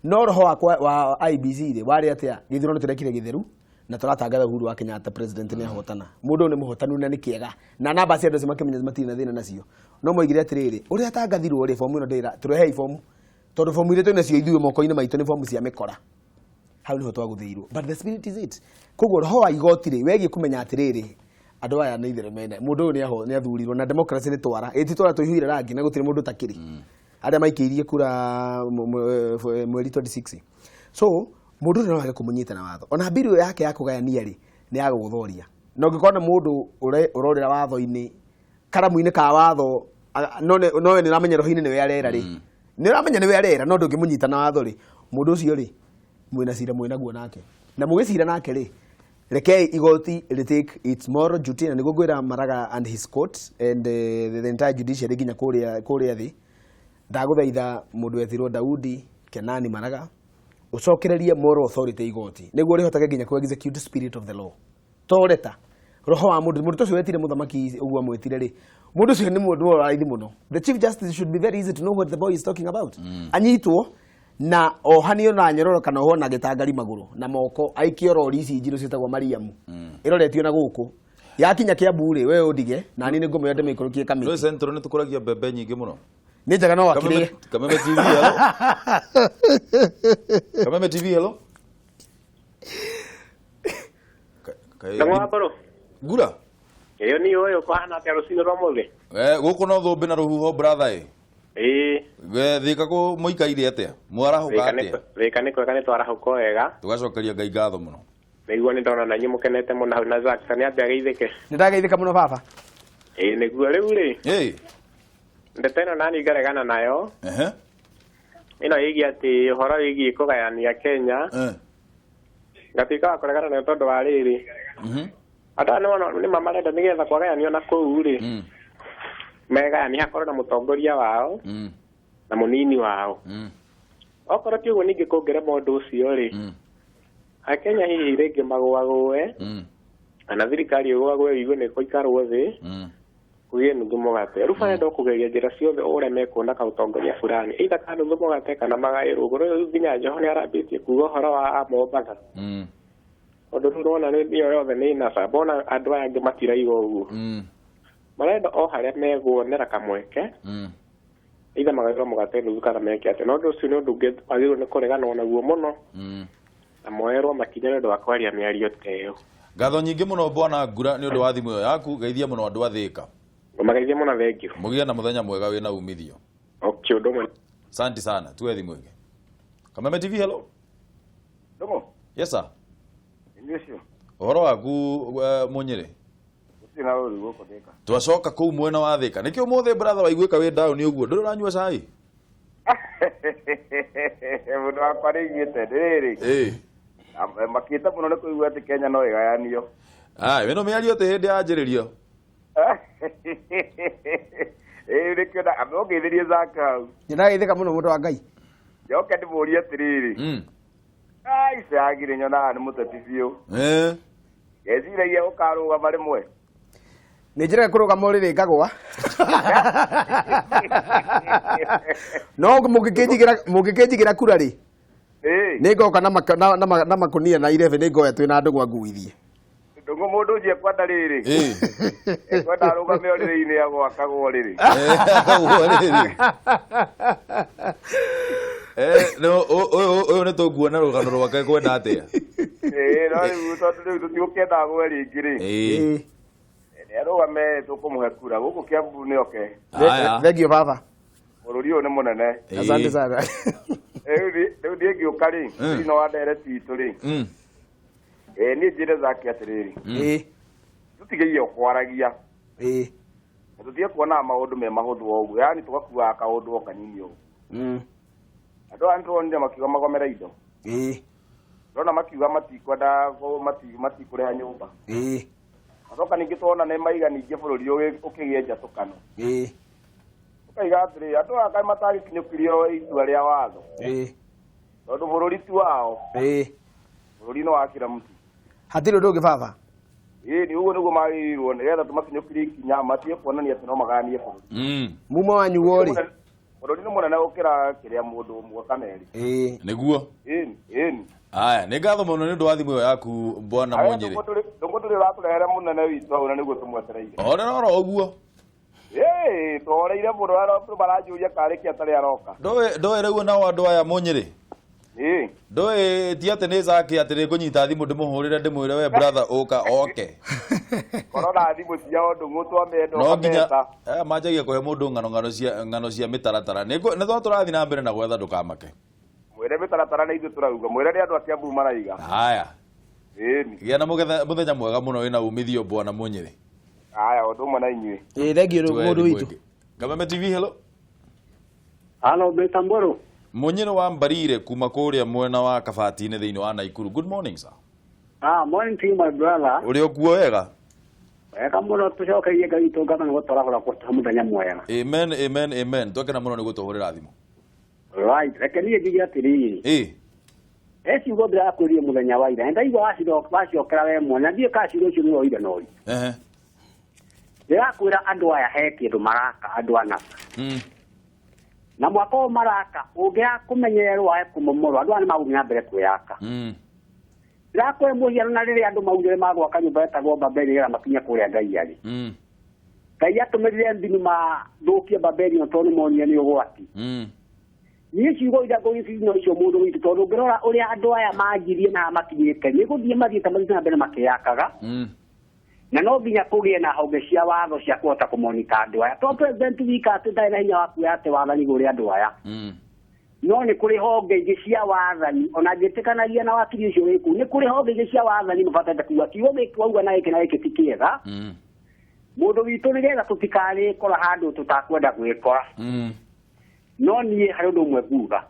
No roho wa IEBC rĩ warĩ atĩa? Gĩthurano tũrekire gĩtheru na tũratangatha Uhuru wa Kenyatta president nĩ ahotana. Mũndũ ũyũ nĩ mũhotanu na nĩ kĩega. Na namba cia andũ acio makĩmenya matirĩ na thĩna nacio. No moigire atĩrĩrĩ, ũrĩa atangathirwo rĩ, fomu ĩno ndĩra, tũrehei fomu. Tondũ fomu iria twĩ nacio ithuĩ moko-inĩ maitũ nĩ fomu cia mĩkora. Hau niho twagũthĩirwo. But the spirit is it. Koguo roho wa igoti rĩ, wegiĩ kũmenya atĩrĩrĩ, andũ aya nĩ itherũ mene. Mũndũ ũyũ nĩ athurirwo na democracy nĩ twara. Ĩ ti twara tũihũire rangi na gũtirĩ mũndũ ũtakĩrĩ. Arĩa maikĩirie kura mweri 26. So mũndũ ũyũ no age kũmũnyita na watho. Ona bill ĩyo yake ya kũgayania rĩ, nĩ ya gũgũthoria. Na ũngĩkorwo na mũndũ ũrorĩra watho-inĩ, karamu-inĩ ka watho, no we nĩ ũramenya roho-inĩ nĩwe arera rĩ. Nĩ ũramenya nĩwe arera, no ndũngĩmũnyita na watho rĩ. Mũndũ ũcio rĩ, mwĩna cira mwĩnaguo nake. Na mũgĩcira nake rĩ, rekei igoti retake its moral duty, na nĩguo ngwĩra Maraga and his court and the entire judiciary nginya kũrĩa thĩ. Ndagũthaitha mũndũ wetirwo Daudi Kenani Maraga ũcokererie moral authority igoti nĩguo rĩhotage nginya ku execute spirit of the law. Toreta roho wa mũndũ, mũndũ ũcio wetire mũthamaki ũguo amwĩtire rĩ, mũndũ ũcio nĩ mũndũ wa raithi mũno. The chief justice should be very easy to know what the boy is talking about. Anyitwo na ohanio na nyororo kana ohwo na gĩtangari magũrũ na moko, aikio rori ici njirũ ciĩtagwo Mariamu ĩroretio na gũkũ yakinya Kiambu rĩ, we ũndige na niĩ nĩngũmĩoya ndĩmĩikũrũkie kamĩtĩ. No Central nĩ tũkũragia mbembe nyingĩ mũno. Nĩ njega no akĩrĩe. Kameme TV hello. Kameme TV hello. Ndamwambaro. Ngura. Ĩyo nĩ ũyũ kũhana atĩa rũcinĩ rwa mũthĩ? Gũkũ no thũmbĩ na rũhuho brother ĩ. Ĩĩ. We thika kũ mũikaire atĩa? Mwarahũka atĩa? Thika nĩ kwega, nĩ twarahũka wega. Tũgacokeria Ngai ngatho mũno. Nĩguo nĩ ndona na inyuĩ mũkenete mũno hau na Zack, nĩ ambia geithĩke. Nĩ ndageithĩka mũno baba. Ĩĩ nĩguo rĩu rĩ. Ĩĩ. Ndeto ĩno nani ngaregana nayo. Ehe. Ĩno ĩgiĩ atĩ ũhoro wĩgiĩ kũgayania Kenya. Ngatuĩka wa kũregana nayo tondũ wa rĩrĩ. Andũ aya nĩ marenda nĩgetha kwagayanio na kũu rĩ. Megayania hakorwo na mũtongoria wao na mũnini wao. Okorwo ti ũguo ningĩ kũngĩrema ũndũ ũcio rĩ, Akenya hihi rĩngĩ magũagũe kana thirikari ĩgũagũe ĩigue nĩ gũikarwo thĩ kũgĩe nuthu mũgate. Rĩu barenda kũgeria njĩra ciothe ũreme kuona kaũtongoria fulani, either ka nuthu mũgate kana magaĩrwo. Rĩu nginya Joho nĩ arambĩtie kuga ũhoro wa Mombatha. Tondũ rĩu ũrona ĩyo yothe nĩ NASA, mbona andũ aya angĩ matiraiga ũguo. Marenda o harĩa meguonera kamweke, either magaĩrwo mũgate nuthu kana meke atĩa. Na ũndũ ũcio nĩ ũndũ ũngĩ wagĩrĩirwo nĩ kũreganwo naguo mũno, na moerwo makinya nĩ ũndũ wa kwaria mĩario ta ĩyo. Ngatho nyingĩ mũno bwana Ngura nĩ ũndũ wa thimũ ĩyo yaku, geithia mũno andũ a Thika. Ũmageithie mũno, thank you. Mũgĩe na mũthenya mwega wĩna umithio. Okay, ũndũ ũmwe. Asante sana, tuwe thimũ ĩngĩ. Kameme TV hello. Ndogo. Yes sir. Nĩ ũcio. Ũhoro waku Mũnyĩrĩ? Gũtirĩ na ũru gũkũ Thika. Twacoka kũu mwena wa Thika. Nĩkĩo ũmũthĩ brother waiguĩka wĩ down ũguo? Ndũrĩ ũranyua cai? Mũndũ wakwa nĩaiguĩte rĩrĩ. Ĩĩ. Makĩte mũno nĩ kũigua atĩ Kenya no ĩgayanio. Ai, ĩno mĩario tĩ hĩndĩ yanjĩrĩrio. Ĩĩ nĩkĩo ũngeithĩrie Zack hau. Nĩ ndageithĩka mũno mũndũ wa Ngai. Njoke ndĩmũrie atĩrĩrĩ. Ai, Cagire nyonaga nĩ mũteti biũ. Ngeciragia ũkarũgama rĩmwe. Nĩ njĩraga kũrũgama ũrĩrĩ ngagũa. No mũngĩkĩnjigĩra kura rĩ, nĩ ngoka na makũnia na irebe, nĩ ngoya twĩna ndũgwa nguithie. Ndũng'ũ mũndũ ũcio ekwenda rĩrĩ. Ekwenda arũgame ũrĩrĩ-inĩ agwakagwo rĩrĩ. Akagwo rĩrĩ. No, ũyũ nĩ tũkuona rũgano rwake kwenda atĩa. No rĩu tondũ rĩu tũtigũkĩenda agwe rĩngĩ rĩ. Nĩ arũgame tũkũmũhe kura gũkũ Kiambu nĩ oke. Thank you baba. Bũrũri ũyũ nĩ mũnene. Asante sana. Rĩu niĩ ngĩũka rĩ, thĩinĩ wa ndereti itũ rĩ. Niĩ njĩre Zack atĩrĩrĩ. Tũtigeire kwaragia. Na tũtige kuonaga maũndũ me mahũthũ o ũguo, yaani tũgakuaga kaũndũ o kanini ũguo. Andũ aya nĩtũronire makiuga magomere indo. Ndĩrona makiuga matikwenda matikũrĩha nyũmba. Acoka ningĩ tuona nĩ maiga ningĩ bũrũri ũkĩgĩe njatũkano. Ũkaiga atĩrĩ, andũ aya kaĩ matagĩkinyũkirio itua rĩa watho. Tondũ bũrũri ti wao. Ĩĩ. Bũrũri nĩ wa kila mtu. Hatirĩ ũndũ ũngĩ baba. Ĩĩ ni ũguo nĩguo magĩrĩirwo nĩgetha tũmakinyũkĩrie ikinya matige kuonania atĩ no maganie bũrũri. Mumo wanyu wo-rĩ? Bũrũri nĩ mũnene gũkĩra kĩrĩa mũndũ ũmwe kana erĩ. Ĩĩ. Nĩguo. Ĩĩ, ĩĩ. Aya, nĩ ngatho mũno nĩ ũndũ wa thimũ ĩyo yaku bwana Munyĩrĩ. Ndũngũ tũrĩ ũratũrehere mũnene witũ hau na nĩguo tũmwetereire. Horera oro ũguo. Ĩĩ, tũhoreire mũno andũ maranjũria karĩ kĩ atarĩ aroka. Ndũĩ rĩu nao andũ aya Munyĩrĩ. Ĩĩ. Ndũĩ ti atĩ nĩ Zaki atĩ nĩ ngũnyita thimũ ndĩmũhũrĩre ndĩmwĩre we brother ũka oke. Korona thimũ ciao ndũng'ũ twamenda No nginya ũkameta. manjagia kũhe mũndũ ng'ano cia mĩtaratara. Nĩ tũrathiĩ na mbere na gwetha ndũkamake. Mwĩre mĩtaratara nĩ ithuĩ tũrauga. Mwĩre nĩ andũ a Kiambu maraiga. Haya. Ĩĩ. Gĩa na mũthenya mwega mũno wĩna umithio bwana Munyĩrĩ. Haya, ũndũ ũmwe na inyuĩ. Ĩĩ, thengiũ mũndũ witũ. Kameme TV, hello. Hello, Mr. Mburu. Munyĩrĩ wa Mbarire kuma kũrĩa mwena wa Kabati-inĩ thĩinĩ wa Naikuru. Good morning sir. Ah, morning to you my brother. Ũrĩ okuo wega? Wega mũno tũcokerie Ngai witũ ngatho nĩ gũtwarahũra kũtũhe mũthenya mwega. Amen, amen, amen. Twakena mũno nĩ gũtũhũrĩra thimũ. Right, reke niĩ njuge atĩrĩrĩ. Ĩĩ. He ciugo ndĩrakwĩrire mũthenya wa ira. Ndaigua wacokera we mwene. Ndiũĩ kana ciugo icio nĩwe oire na ũritũ. Ehe. Ndĩrakwĩra andũ aya he kĩndũ maraka andũ a NASA. Na mwaka ũyũ maraka ũngĩaga kũmenyererwo wae kũmomorwo andũ aya nĩ magũthiĩ na mbere kwĩyaka. Ndĩrakwĩra mũhiano na rĩrĩa andũ maugire magwaka nyũmba ĩtagwo Babeli nĩgetha makinye kũrĩa Ngai arĩ. Ngai atũmĩrire mbinu mathũkie Babeli ĩno tondũ nĩmonire nĩ ũgwati. Niĩ ciugo iria ngũgĩciina icio mũndũ witũ tondũ ũngĩrora ũrĩa andũ aya manjirie na makinyĩte nĩ gũthiĩ mathiĩte mathiĩte na mbere makĩyakaga. Na no nginya kũgĩe na honge cia watho cia kũhota kũmonita andũ aya. To president wika atĩ ndarĩ na hinya wa kuoya atĩ wathani kũrĩ andũ aya. No nĩ kũrĩ honge ingĩ cia wathani ona ngĩtĩkanagia na wakiri ũcio wĩ kũu nĩ kũrĩ honge ingĩ cia wathani mabatete kuga kiugo gĩkĩ wauga na gĩkĩ na gĩkĩ ti kĩega. Mũndũ witũ nĩgetha tũtikarĩkora handũ tũtakwenda gwĩkora. No niĩ harĩ ũndũ ũmwe nguga.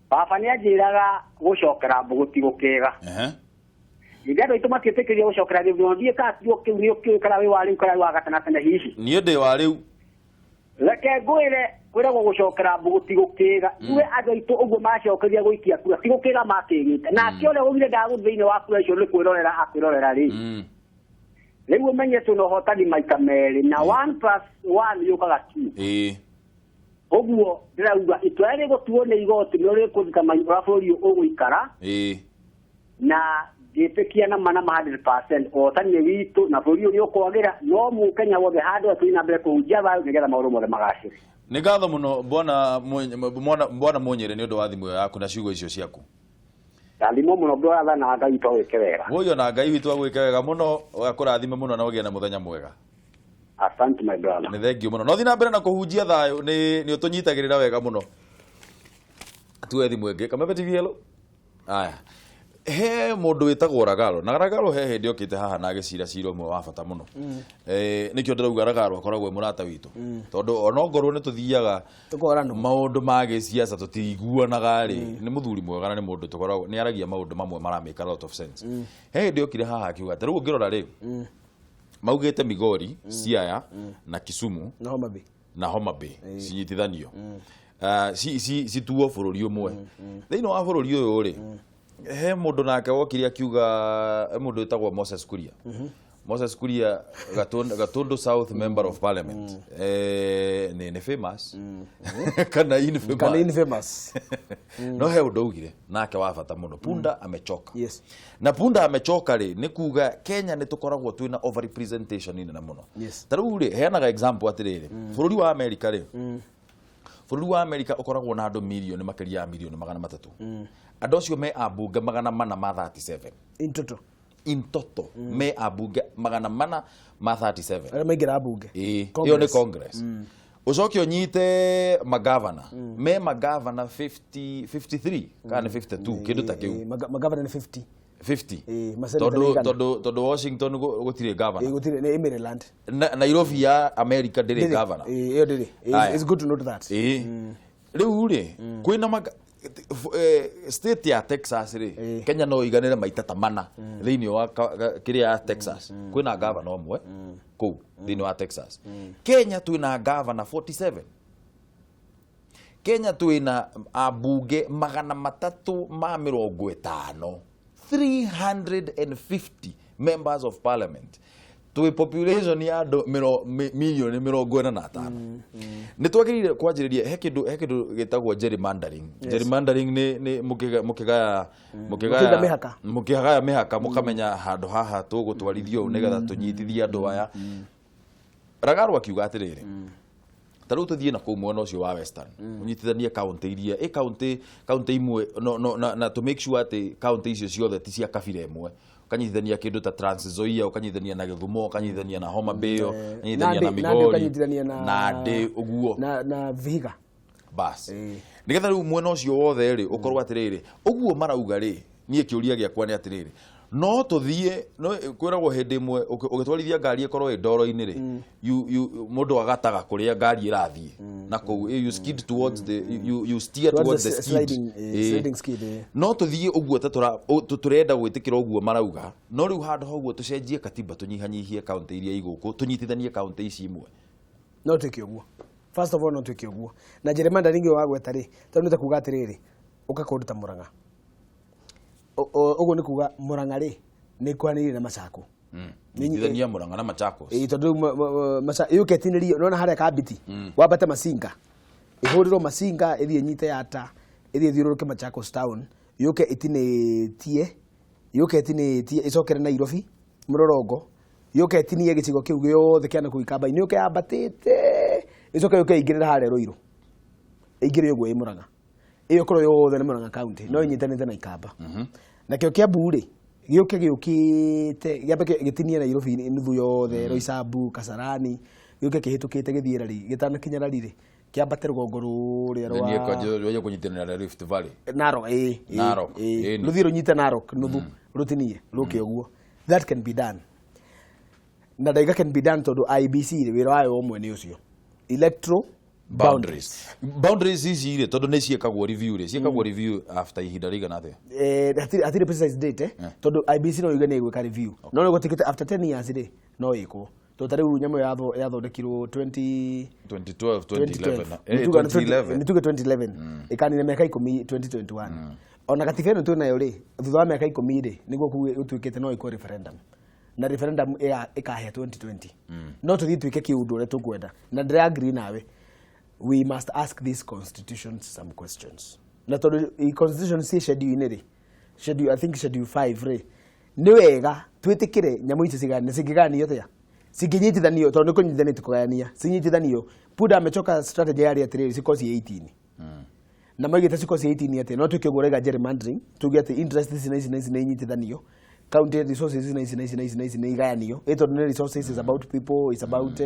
Baba nĩanjĩraga gũcokera mbũgũ ti gũkĩga. Ningĩ andũ aitũ matiĩtĩkĩria gũcokera gĩthurano ndiũĩ kana kiugo kĩu nĩ ũkĩũĩ kana wĩ wa rĩu kana wĩ wa gatene hihi. Niĩ ndĩ wa rĩu. Reke ngwĩre kwĩragwo gũcokera mbũgũ ti gũkĩga. Ithuĩ andũ aitũ ũguo macokeria gũikia kura ti gũkĩga makĩgĩte. Nake ũrĩa waugire ndagũthiĩ thĩinĩ wa kura icio nĩ kwĩrorera akwĩrorera rĩ. Rĩu ũmenye twĩna ũhotani maita merĩ na 1 + 1 yũkaga 2. Ĩĩ. Ũguo ndĩrauga itua rĩrĩ rĩgũtuo nĩ igoti nĩ rĩkũthika ũrĩa bũrũri ũyũ ũgũikara. Ĩĩ. Na ngĩtĩkia na mana ma 100% ũhotani nĩ witũ na bũrũri ũyũ nĩ ũkwagĩra no mũkenya wothe handũ atũthiĩ na mbere kũhunjia thayũ nĩgetha maũndũ mothe magacĩre. Nĩ ngatho mũno bwana Munyĩrĩ nĩ ũndũ wa thimũ ĩyo yaku na ciugo icio ciaku. Ndathimwo mũno brother na Ngai witũ agwĩke wega. Woio na Ngai witũ agwĩke wega mũno, akũrathime mũno na ũgĩe na mũthenya mwega. Asante my brother. Nĩ thengiũ mũno. No thiĩ na mbere na kũhunjia thayũ nĩ ũtũnyitagĩrĩra wega mũno. Tuoe thimũ ĩngĩ. Kameme TV, hello. Aya. He mũndũ wĩtagwo Ragalo. Na Ragalo he hĩndĩ okĩte haha na agĩcira cira ũmwe wa bata mũno. Nĩkĩo ndĩrauga Ragalo akoragwo e mũrata witũ. Tondũ ona ongorwo nĩ tũthiaga maũndũ ma gĩciaca tũtiiguanaga rĩ, nĩ mũthuri mwega na nĩ mũndũ tũkoragwo nĩ aragia maũndũ mamwe mara make a lot of sense. He hĩndĩ okire haha akiuga atĩ rĩu ũngĩrora rĩ, maugĩte Migori, Siaya na Kisumu na Homa Bay na Homa Bay cinyitithanio. Cituo bũrũri ũmwe. Thĩinĩ wa bũrũri ũyũ rĩ, he mũndũ nake wokire akiuga, he mũndũ wĩtagwo Moses Kuria. Moses Kuria Gatundu South Member of Parliament. Nĩ famous. Kana infamous. Kana infamous. No he ũndũ augire nake wa bata mũno. Punda amechoka. Yes. Na punda amechoka rĩ, nĩ kuga Kenya nĩ tũkoragwo twĩna overrepresentation nene mũno. Yes. Ta rĩu rĩ, heanaga example atĩrĩrĩ. Bũrũri wa America rĩ, bũrũri wa America ũkoragwo na andũ mirioni makĩria ya mirioni 300. Andũ acio me ambunge 437. In total. In total me ambunge 437. Arĩa maingĩra mbunge. Ĩĩ, ĩyo nĩ Congress. Ũcoke ũnyite magavana. Me magavana 53 kana nĩ 52 kĩndũ ta kĩu. Magavana nĩ 50. 50. Ĩĩ, maseneta Tondũ nĩ igana. tondũ Washington gũtirĩ governor. Ĩĩ, gũtirĩ, nĩ Maryland. Nairobi ya America ndĩrĩ Ndĩrĩ. governor. Ĩĩ, ĩyo ndĩrĩ. Aya. It's good to note that. Ĩĩ. Rĩu rĩ, kwĩna state ya Texas rĩ, Kenya no iganĩre maita ta mana thĩinĩ wa kĩrĩa ya Texas. Kwĩna governor ũmwe kũu thĩinĩ wa Texas. Kenya twĩna governor 47. Kenya twĩna ambunge 350, 350 members of parliament, twĩ population ya andũ milioni 45. Nĩ twagĩrĩire kwanjĩrĩria he kĩndũ gĩtagwo gerrymandering. Gerrymandering nĩ mũkĩgaya Mũkĩiga mĩhaka. Mũkĩgaya mĩhaka, mũkamenya handũ haha tũgũtwarithio ũũ nĩgetha tũnyitithie andũ aya. Ragarũ akiuga atĩrĩrĩ, ta rĩu tũthiĩ na kũu mwena ũcio wa Western, ũnyitithanie kaũntĩ iria ĩ kaũntĩ imwe, no, na to make sure atĩ kaũntĩ icio ciothe ti cia kabira ĩmwe, ũkanyitithania kĩndũ ta Trans Nzoia, ũkanyitithania na Gĩthumo, ũkanyitithania na Homa Bay, ũkanyitithania na Nandi. Nandi. Migori. Ũkanyitithania na Nandi ũguo. Na Vihiga. Bas, nĩgetha rĩu mwena ũcio wothe rĩ ũkorwo atĩrĩrĩ ũguo marauga rĩ. Niĩ kĩũria gĩakwa nĩ atĩrĩrĩ, no tũthiĩ no kwĩragwo hĩndĩ ĩmwe ũgĩtwarithia ngari ĩkorwo ĩ ndoro-inĩ rĩ, mũndũ agataga kũrĩa ngari ĩrathiĩ na kũu, you skid towards the you steer towards towards the the skid. Sliding skid, eh. No tũthiĩ ũguo ta tũrenda gwĩtĩkĩra ũguo marauga, no rĩu handũ ha ũguo tũcenjie katiba, tũnyihanyihie kaũntĩ iria igũkũ, tũnyitithanie kaũntĩ ici imwe. No twĩke ũguo. First of all, no twĩke ũguo na gerrymandering ĩyo wagweta rĩ, tondũ nĩ ta kuga atĩrĩrĩ, ũka kũndũ ta Mũrang'a. Ũguo nĩ kuga Mũrang'a rĩ nĩ ĩkuhanĩrĩirie na Machakos. Nyitithania Mũrang'a na Machakos. Ĩĩ, tondũ rĩu yũke ĩtinĩrio nona harĩa Kambiti, wambate Masinga, ĩhũrĩrwo Masinga, ĩthiĩ ĩnyite Yata, ĩthiĩ ĩthiũrũrũke Machakos town, yũke ĩtinĩtie, yũke ĩtinĩtie, ĩcokere Nairobi mũrorongo, yũke ĩtinie gĩcigo kĩu gĩothe kĩa nakũu Ikamba-inĩ, yũke yambatĩte, ĩcoke yũke ĩingĩrĩre harĩa Ruiru, ĩingĩre ũguo ĩ Mũrang'a. Ĩyo ĩkorwo yothe nĩ Mũrang'a county, no ĩnyitanĩte na Ikamba. Nakĩo Kiambu rĩ, gĩũke gĩũkĩte gĩambe gĩtinie Nairobi nuthu yothe, Roysambu, Kasarani, gĩũke kĩhĩtũkĩte gĩthiĩ Rari, gĩtanakinya Rari rĩ, kĩambate rũgongo rũrĩa rwa Rwa kũnyitanĩra na Rift Valley. Narok, ĩ. Narok, ĩ. Ĩni. Rũthiĩ rũnyite Narok nuthu, rũtinie rũke ũguo. That can be done na ndaiga can be done, tondũ IEBC rĩ, wĩra wayo ũmwe nĩ ũcio, electoral boundaries. Boundaries ici rĩ, tondũ nĩ ciĩkagwo review rĩ, ciĩkagwo review after ihinda rĩigana atĩa? Hatirĩ precise date, tondũ IEBC no yuge nĩ ĩgwĩka review, no nĩ gũtuĩkĩte after 10 years rĩ, no ĩkwo, tondũ ta rĩu nyamũ ĩyo yathondekirwo 20 2012, 2011. 2011. 2011. Nĩ tuge 2011, ĩkanina mĩaka 10 2021. Ona katiba ĩno twĩnayo rĩ, thutha wa mĩaka 10 rĩ, nĩguo gũtuĩkĩte no ĩkwo referendum, na referendum ĩkahe 2020 no tũthiĩ twĩke kĩũndũ ũrĩa tũkwenda. Na ndĩra agree nawe, we must ask these constitutions some questions, na tondũ i constitution ciĩ schedule-inĩ rĩ, schedule, I think schedule 5 rĩ, nĩ wega twĩtĩkĩre nyamũ ici cigayane. Cingĩgayanio atĩa? Cingĩnyitithanio, tondũ nĩ kũnyitithanio ti kũgayania, cinyitithanio. Punda amechoka strategy yarĩ atĩrĩrĩ, cikorwo ciĩ 18, na maigĩte cikorwo ciĩ 18 atĩ no twĩke ũguo ũraiga gerrymandering, tuge atĩ interest ici na ici na ici nĩ inyitithanio, county resources ici na ici na ici na ici na ici nĩ igayanio, ĩ tondũ nĩ resources is about people, is about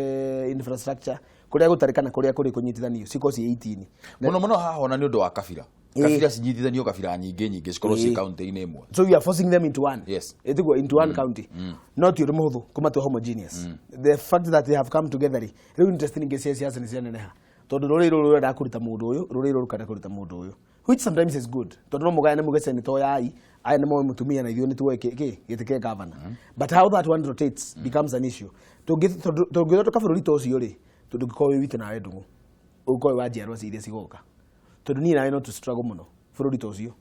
infrastructure, kũrĩa gũtarĩ kana kũrĩa kũrĩ kũnyitithanio, cikorwo ciĩ 18. Mũno mũno haha ona nĩ ũndũ wa kabira. Kabira cinyitithanio, kabira nyingĩ nyingĩ cikorwo ciĩ kaunti-inĩ ĩmwe. So you are forcing them into one. Ĩtiguo into one county. No ti ũndũ mũhũthũ kũmatua homogeneous. The fact that they have come together rĩ, rĩu interest nyingĩ cia siasa nĩ cianeneha, tondũ rũrĩrĩ rũrũ rũrenda kũruta mũndũ ũyũ, rũrĩrĩ rũrũ rũkenda kũruta mũndũ ũyũ, which sometimes is good, tondũ no mũgayane muge senator yai aya nĩ moĩ mũtumia na ithuĩ nĩ tuoĩ kĩ gĩtĩ kĩa governor. But how that one rotates becomes an issue. Tondũ tũngĩthondeka bũrũri ta ũcio rĩ, tũndũngĩkorwo wĩ witũ nawe ndũng'ũ, ũgũkorwo wĩ wa njiarwa iria cigoka, tondũ niĩ nawe no tũ struggle mũno bũrũri ta ũcio,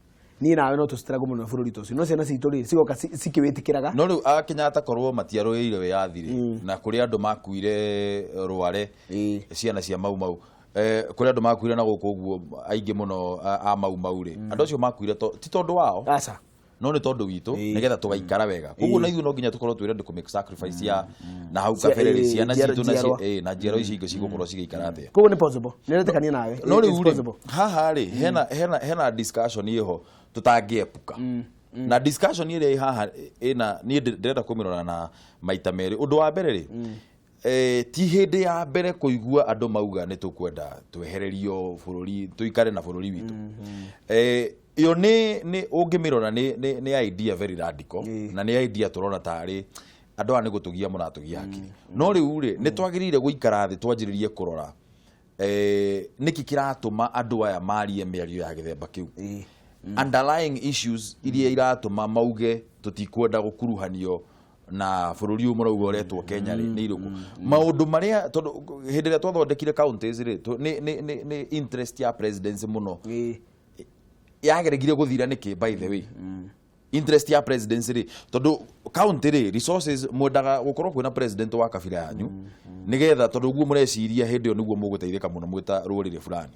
niĩ nawe no tũ struggle mũno bũrũri ta ũcio, no ciana citũ rĩ, cigoka cikĩwĩtĩkĩraga. No rĩu a Kenyatta korwo matiarũĩrĩire wĩyathi rĩ, na kũrĩ andũ makuire rware, ciana cia Mau Mau, kũrĩ andũ makuire na gũkũ ũguo aingĩ mũno a Mau Mau rĩ, andũ acio makuire ti tondũ wao, aca, no nĩ tondũ witũ, nĩgetha tũgaikara wega. Koguo na ithuĩ no nginya tũkorwo twĩ ready kũ make sacrifice ya na hau kabere rĩ, ciana citũ na njiarwa. Na njiarwa ici ingĩ cigũkorwo cigĩikara atĩa. Koguo nĩ possible, nĩ retĩkania nawe. No It's rĩu rĩ, possible. haha rĩ, hena discussion ĩho tũtangĩepuka, na discussion ĩrĩa ĩ haha ĩna niĩ ndĩrenda kũmĩrora na maita merĩ. Ũndũ wa mbere rĩ, ti hĩndĩ ya mbere kũigua andũ mauga nĩ tũkwenda twehererio bũrũri, tũikare na bũrũri witũ. Ĩyo nĩ ũngĩmĩrora nĩ idea very radical, na nĩ idea tũrona tarĩ andũ aya nĩ gũtũgia mũratũgia hakiri. No rĩu rĩ, nĩ twagĩrĩire gũikara thĩ twanjĩrĩrie kũrora nĩkĩ kĩratũma andũ aya marie mĩario ya gĩthemba kĩu, underlying issues iria iratũma mauge tũtikwenda gũkuruhanio. Na bũrũri ũyũ mũrauga ũretwo Kenya rĩ, nĩ irĩkũ maũndũ marĩa, tondũ hĩndĩ ĩrĩa twathondekire counties rĩ, nĩ interest ya presidency mũno yageregire gũthira nĩkĩ? By the way, interest ya presidency rĩ, tondũ county rĩ, resources mwendaga gũkorwo kwĩna president wa kabira yanyu, nĩgetha tondũ ũguo mũreciria hĩndĩ ĩyo nĩguo mũgũteithĩka mũno mwĩ ta rũrĩrĩ fulani.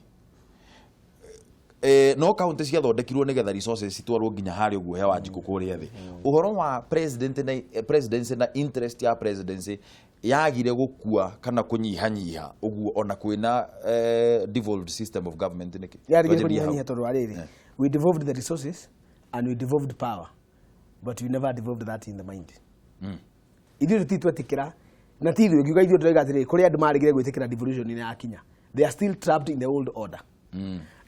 No county ciathondekirwo nĩgetha resources citwarwo nginya harĩa ũguo he Wanjikũ kũrĩa thĩ. Ũhoro wa president na presidency na interest ya presidency yagire gũkua kana kũnyihanyiha ũguo ona kwĩna devolved system of government nĩkĩ? Yarigire Twanjĩrĩrie hau. Kũnyihanyihia tondũ wa rĩrĩ, we devolved the resources and we devolved power, but we never devolved that in the mind. Ithuĩ tũti twetĩkĩra na ti ithuĩ ngiuga ithuĩ, ndĩroiga atĩrĩrĩ, kũrĩ andũ maregire gwĩtĩkĩra devolution nĩ yakinya. They are still trapped in the old order.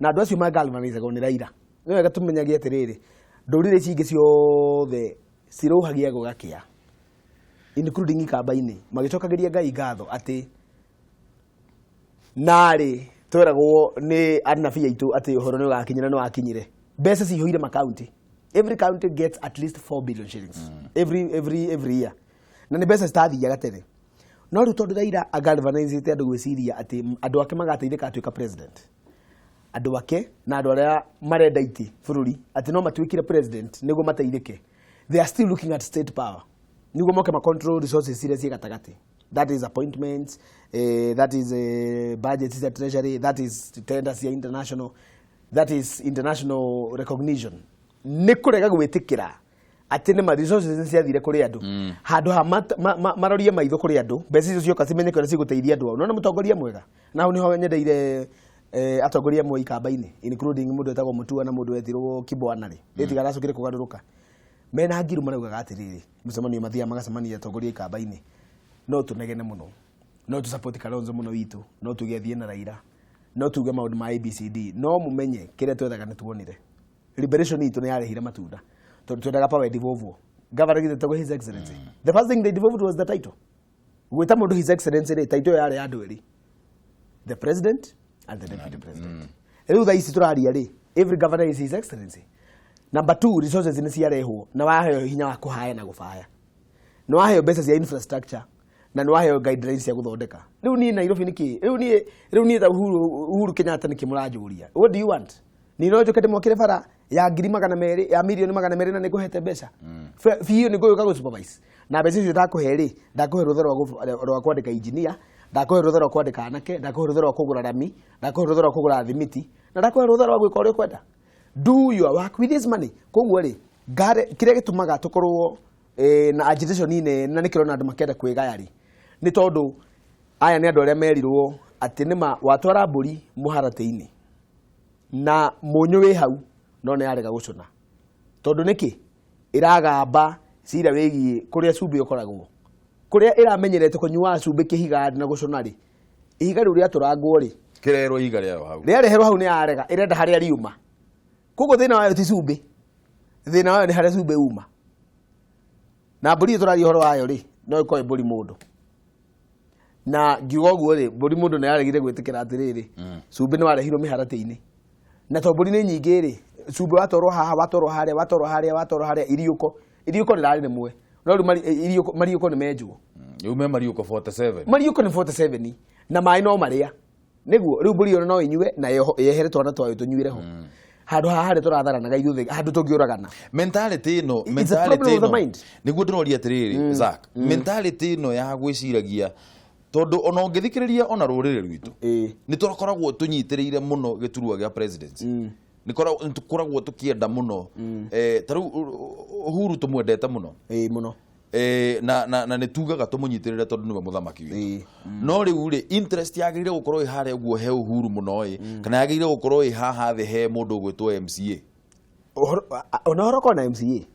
Na andũ acio magalvanizagwo nĩ Raila. Nĩ wega tũmenyage atĩrĩrĩ, ndũrĩrĩ ici ingĩ ciothe cirũhagia gũgakĩa, including Ikamba-inĩ, magĩcokagĩria Ngai ngatho atĩ narĩ tweragwo nĩ anabii aitũ atĩ ũhoro nĩ ũgakinyĩra, nĩ wakinyire. Mbeca cihũire makaunti. Every county gets at least 4 billion shillings every year, na nĩ mbeca citathiaga tene. No rĩu tondũ Raila agalvanizĩte andũ gwĩciria atĩ andũ ake magateithĩka atuĩka president, andũ ake na andũ arĩa marenda itĩ bũrũri atĩ no matuĩkire president nĩguo mateithĩke, they are still looking at state power nĩguo moke ma control resources iria ciĩ gatagatĩ. That is appointments, that is budget cia treasury, that is tenders cia international, that is international recognition. Nĩ kũrega gwĩtĩkĩra atĩ nĩ ma resources nĩ ciathire kũrĩ andũ. Handũ ha marorie maitho kũrĩ andũ, mbeca icio cioka cimenyeke ũrĩa cigũteithia andũ ao. Nona mũtongoria mwega, na hau nĩho nyendeire atongoria amwe Ikamba-inĩ, including mũndũ wetagwo Mutua na mũndũ wetirwo Kibwana rĩ, ĩtiga aracokire kũgarũrũka mena ngiru. Maraugaga atĩrĩrĩ, mũcemanio mathiaga magacemania atongoria Ikamba-inĩ, no tũnegene mũno, no tũ support Kalonzo mũno witũ, no tuge athiĩ na Raila, no tuge maũndũ ma ABCD, no mũmenye kĩrĩa twethaga nĩ tuonire. Liberation itũ nĩ yarehire matunda, tondũ twendaga power devolve. Governor githĩ tagwo His Excellency? The first thing they devolved was the title. Gwĩta mũndũ His Excellency rĩ, title ĩyo yarĩ ya andũ erĩ, the president and the deputy president. Rĩu thaa ici tũraria rĩ, every governor is His Excellency. Number two, resources nĩ ciarehwo na waheo hinya wa kũhaya na gũbaya, nĩ waheo mbeca cia infrastructure na nĩ waheo guidelines cia gũthondeka. Rĩu niĩ Nairobi nĩkĩ? Rĩu niĩ ta Uhuru Kenyatta nĩkĩ mũranjũria? What do you want? Niĩ no njũke ndĩmwakĩre bara ya 200,000, ya 200,000,000, na nĩngũhete mbeca biũ, nĩ ngũgĩũka gũ supervise na mbeca icio ndakũhe rĩ, ndakũhe rũtha rwa kwandĩka engineer, ndakũhe rũtha rwa kwandĩka anake, ndakũhe rũtha rwa kũgũra rami, ndakũhe rũtha rwa kũgũra thimiti, na ndakũhe rũtha rwa gwĩka ũrĩa ũkwenda. Do your work with this money. Koguo rĩ, ngare kĩrĩa gĩtũmaga tũkorwo na agitation nene na nĩkĩrona andũ makĩenda kwĩgaya rĩ, nĩ tondũ aya nĩ andũ arĩa merirwo atĩ nĩma watwara mbũri mũharatĩ-inĩ na mũnyũ wĩ hau, no nĩ yarega gũcũna. Tondũ nĩkĩ? Ĩragamba cira wĩgiĩ kũrĩa cumbĩ ũkoragwo, kũrĩa ĩramenyerete kũnyuaga cumbĩ kĩhiga na gũcũna rĩ, ihiga rĩu rĩatũrangwo rĩ, Kĩrerwo ihiga rĩayo hau. Rĩareherwo hau nĩ yarega, ĩrenda harĩa riuma. Koguo thĩna wayo ti cumbĩ, thĩna wayo nĩ harĩa cumbĩ uma. Na mbũri ĩyo tũraria ũhoro wayo rĩ, no ĩkorwo ĩ mbũri mũndũ. Na ngiuga ũguo rĩ, mbũri mũndũ nĩ yaregire gwĩtĩkĩra atĩrĩrĩ, cumbĩ nĩ warehirwo mĩharatĩ-inĩ, na to mbũri nĩ nyingĩ rĩ, cumbĩ watwarwo haha, watwarwo harĩa, watwarwo harĩa, watwarwo harĩa, iriũko rĩrarĩ rĩmwe, no rĩu mariũko nĩ menjwo. Rĩu me mariũko 47. Mariũko nĩ 47 na maĩ no marĩa nĩguo. Rĩu mbũri ĩyo no ĩnyue na yehere twana twayo tũnyuĩre ho handũ haha harĩa tũratharanaga ithuothe, handũ tũngĩũragana. Mentality ĩno, It's a mentality problem of the ĩno mind. Nĩguo ndĩroria atĩrĩrĩ, Zack, mentality ĩno ya gwĩciragia, tondũ ona ũngĩthikĩrĩria ona rũrĩrĩ rwitũ, nĩ tũkoragwo tũnyitĩrĩire mũno gĩturwa gĩa presidency, nĩ tũkoragwo tũkĩenda mũno. Ta rĩu Uhuru tũmwendete mũno. Ĩĩ, mũno. Na nĩ tugaga tũmũnyitĩrĩre tondũ nĩwe mũthamaki witũ. No rĩu rĩ, interest yagĩrĩire gũkorwo ĩ harĩa ũguo he Uhuru mũno ĩ, kana yagĩrĩire gũkorwo ĩ haha thĩ he mũndũ ũgwĩtwo MCA? Ona ũhoro kona MCA,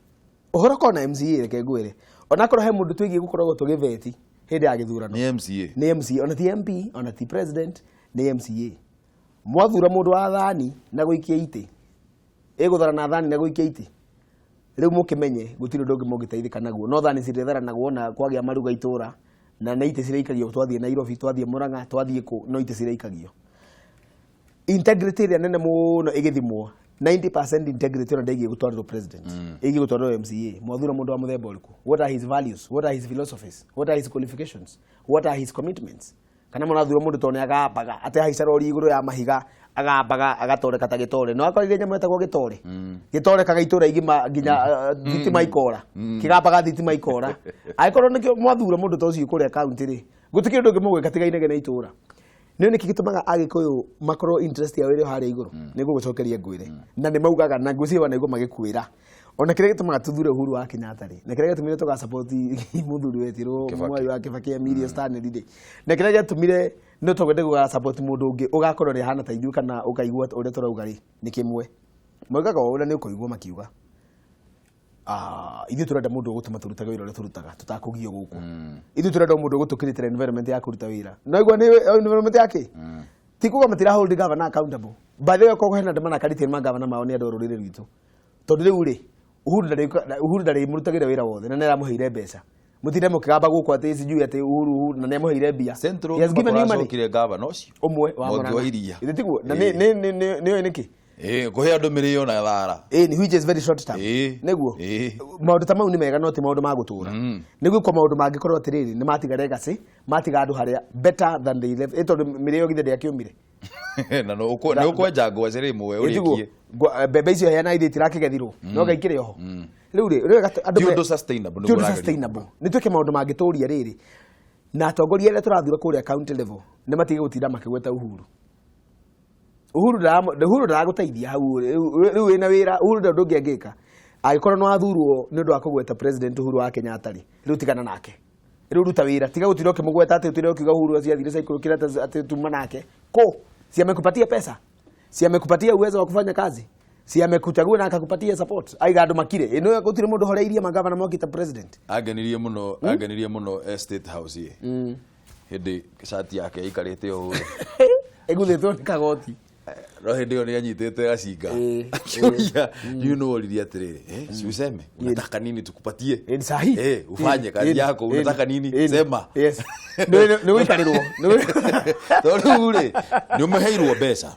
ũhoro kona MCA, reke ngwĩre, onakorwo he mũndũ twĩgiĩ gũkoragwo tũgĩveti hĩndĩ ya gĩthurano, nĩ MCA. Nĩ MCA, ona ti MP, ona ti president, nĩ MCA. Mwathura mũndũ wa thani na gũikia itĩ, ĩgũthara na thani na gũikia itĩ, rĩu mũkĩmenye gũtirĩ ũndũ ũngĩ mũngĩteithĩka naguo. No thani cirĩtharanagwo na kwagĩa maruga itũra, na nĩ itĩ ciraikagio. Twathiĩ Nairobi, twathiĩ Murang'a, twathiĩ kũ, no itĩ ciraikagio. Integrity ĩrĩa nene mũno ĩgĩthimwo 90% integrity ona ndĩgiĩ gũtwarĩrwo president, ĩgiĩ gũtwarĩrwo MCA. Mwathura mũndũ wa mũthemba ũrĩkũ? What are his values? What are his philosophies? What are his qualifications? What are his commitments? Kana mũrathura mũndũ tondũ nĩ agambaga atĩ ahaica rori igũrũ ya mahiga, agambaga agatoreka ta gĩtore. No akorire nyamũ ĩtagwo gĩtore, gĩtorekaga itũra igima nginya thitima ikora, kĩgambaga thitima ikora. Angĩkorwo nĩkĩo mwathura mũndũ ta ũcio kũrĩa kaunti rĩ, gũtikĩrĩ ũndũ ũngĩ mũgwĩka tiga inegene itũra. Nĩ nĩkĩ gĩtũmaga Agĩkũyũ makorwo interest yao ĩrĩ o harĩa igũrũ? Nĩ ngũgũcokeria ngwĩre, na nĩ maugaga na ngwĩciria wanaigua magĩkwĩra, ona kĩrĩa gĩtũmaga tuthure Uhuru wa Kenyatta rĩ, na kĩrĩa gĩatũmire tũgasupport mũthuri wetirwo Kibaki. Mwai wa Kibaki, Emilia Stanley rĩ, na kĩrĩa gĩatũmire no twende gũgasupport mũndũ ũngĩ ũgakorwo nĩ ahana ta ithuĩ kana ũkaigua ũrĩa tũrauga rĩ, nĩ kĩmwe maugaga o ũrĩa nĩ ũkũigua makiuga, ithuĩ tũrenda mũndũ ũgũtũma tũrutage wĩra ũrĩa tũrutaga tũtakũgio gũkũ. Ithuĩ tũrenda mũndũ ũgũtũkĩrĩtĩra environment ya kũruta wĩra. No igua nĩ environment yake ti kuga matira hold governor accountable. By the way, korwo hena andũ manakarĩtie ma governor mao nĩ andũ a rũrĩrĩ rwitũ, tondũ rĩu rĩ, Uhuru ndarĩ mũrutagĩra wĩra wothe na nĩ aramũheire mbeca. Mũtinde mũkĩgamba gũkũ atĩ sijui atĩ Uhuru, Uhuru, na nĩ amũheire mbia. Central He has given you money. Kũracokire gavana ũcio Ũmwe wa Mwangi wa Murang'a. Iria. Ithe tiguo? Na nĩ nĩ nĩ nĩ nĩ nĩkĩ? Kũhe andũ mĩrĩo na thara. Ĩni, which is very short term. Nĩguo maũndũ ta mau nĩ mega, no ti maũndũ ma gũtũra. Nĩguo kwa maũndũ mangĩkorwo atĩrĩrĩ, nĩ matiga legacy, matiga andũ harĩa better than they left. Tondũ mĩrĩo githĩ ndĩakĩũmire? Na no nĩ ũkwenja ngwacĩ rĩmwe. Ĩ, tiguo? Ũrĩkie. Mbembe icio heana ithe itirakĩgethirwo, no ngai ikĩrĩ oho rĩu rĩ, rĩu andũ Ti ũndũ sustainable, ti nĩguo ũndũ ũrageria. sustainable. Nĩ twĩke maũndũ mangĩtũria rĩrĩ, na atongoria arĩa tũrathura kũrĩa county level nĩ matige gũtinda makĩgweta Uhuru. Uhuru ndaragũteithia hau rĩu wĩna wĩra. Uhuru ndarĩ ũndũ ũngĩ angĩka. Angĩkorwo nĩ wathurwo nĩ ũndũ wa kũgweta President Uhuru wa Kenyatta rĩ, rĩu tigana nake, rĩu ruta wĩra, tiga gũtinda ũkĩmũgweta atĩ ũtinde ũkiuga Uhuru aciathire ciaikũrũkire atĩ tuma nake kũ. Si amekupatia pesa? Si amekupatia uwezo wa kufanya kazi? Si amekuchagua na akakupatia support? Aiga andũ makire ĩno, gũtirĩ mũndũ horeirie magavana mokĩta president. Angenirie mũno, angenirie mũno, State House ĩ hĩndĩ cati yake ĩikarĩte ũũ. Ĩguthĩtwo nĩ kagoti. No hĩndĩ ĩyo nĩ anyitĩte gacinga, akĩũria, you know, oririe atĩrĩrĩ, si useme unataka nini tukupatie. Ni sahi. Ufanye kazi yako, unataka nini, sema. Yes, nĩ gũikarĩrwo. Tondũ rĩu rĩ, nĩ ũmũheirwo mbeca,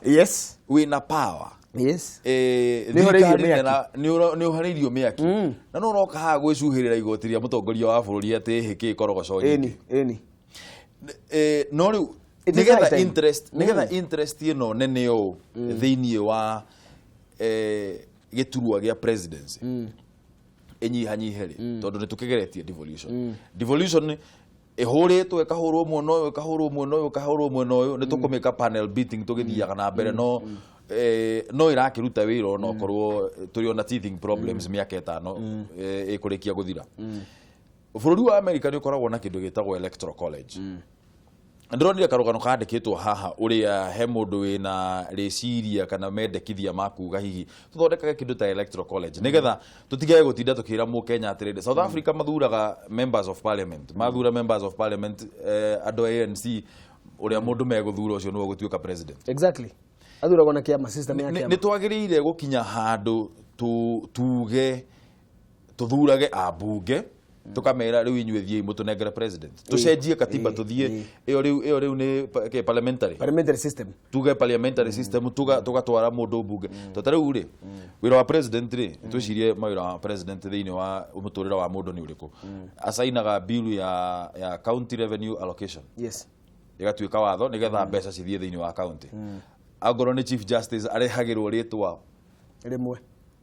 wĩna power. Nĩ ũhoreirio Thirikari mĩaki. nĩ ũhoreirio mĩaki, na no ũroka haha gwĩcuhĩrĩra igoti rĩa mũtongoria wa bũrũri atĩ hĩkĩ korogoco nyingĩ. Ĩni. No rĩu It is high nĩgetha time. interest, nĩgetha interest ĩno nene ũũ thĩinĩ wa gĩturwa gĩa presidency ĩnyihanyihe rĩ, tondũ nĩ tũkĩgeretie devolution, devolution ĩhũrĩtwo, ĩkahũrwo mwena ũyũ, ĩkahũrwo mwena ũyũ, ĩkahũrwo mwena ũyũ, nĩ tũkũmĩka panel beating tũgĩthiaga na mbere, no ĩrakĩruta wĩra ona okorwo tũrĩ ona teething problems mĩaka 5 ĩkũrĩkia gũthira. Bũrũri wa America nĩ ũkoragwo na kĩndũ gĩtagwo Electoral College. Ndĩronire karũgano kandĩkĩtwo haha ũrĩa he mũndũ wĩna rĩciria kana mendekithia ma kuga hihi tũthondekage kĩndũ ta Electoral College nĩgetha tũtigage gũtinda tũkĩra mũkenya atĩrĩrĩ, South Africa mathuraga members of parliament, mathura members of parliament, andũ a ANC, ũrĩa mũndũ megũthura ũcio nĩwe ũgũtuĩka president. Exactly, athuragwo na kĩama, system ya kĩama. Nĩ twagĩrĩire gũkinya handũ tuge tuthurage ambunge, tukamera rĩu inyuĩ thiĩi mũtũnengere president, tũcenjie katiba, tũthiĩ ĩyo rĩu nĩ parliamentary. Parliamentary system. Tuge parliamentary system, tugatwara mũndũ mbunge. To ta rĩu rĩ, wĩra wa president rĩ, twĩcirie mawĩra wa president thĩinĩ wa mũtũrĩre wa mũndũ nĩ ũrĩkũ? Acainaga bill ya county revenue allocation, ĩgatuĩka watho nĩgetha mbeca cithiĩ thĩinĩ wa county. Angorwo nĩ chief justice, arehagĩrwo rĩtwa rĩmwe.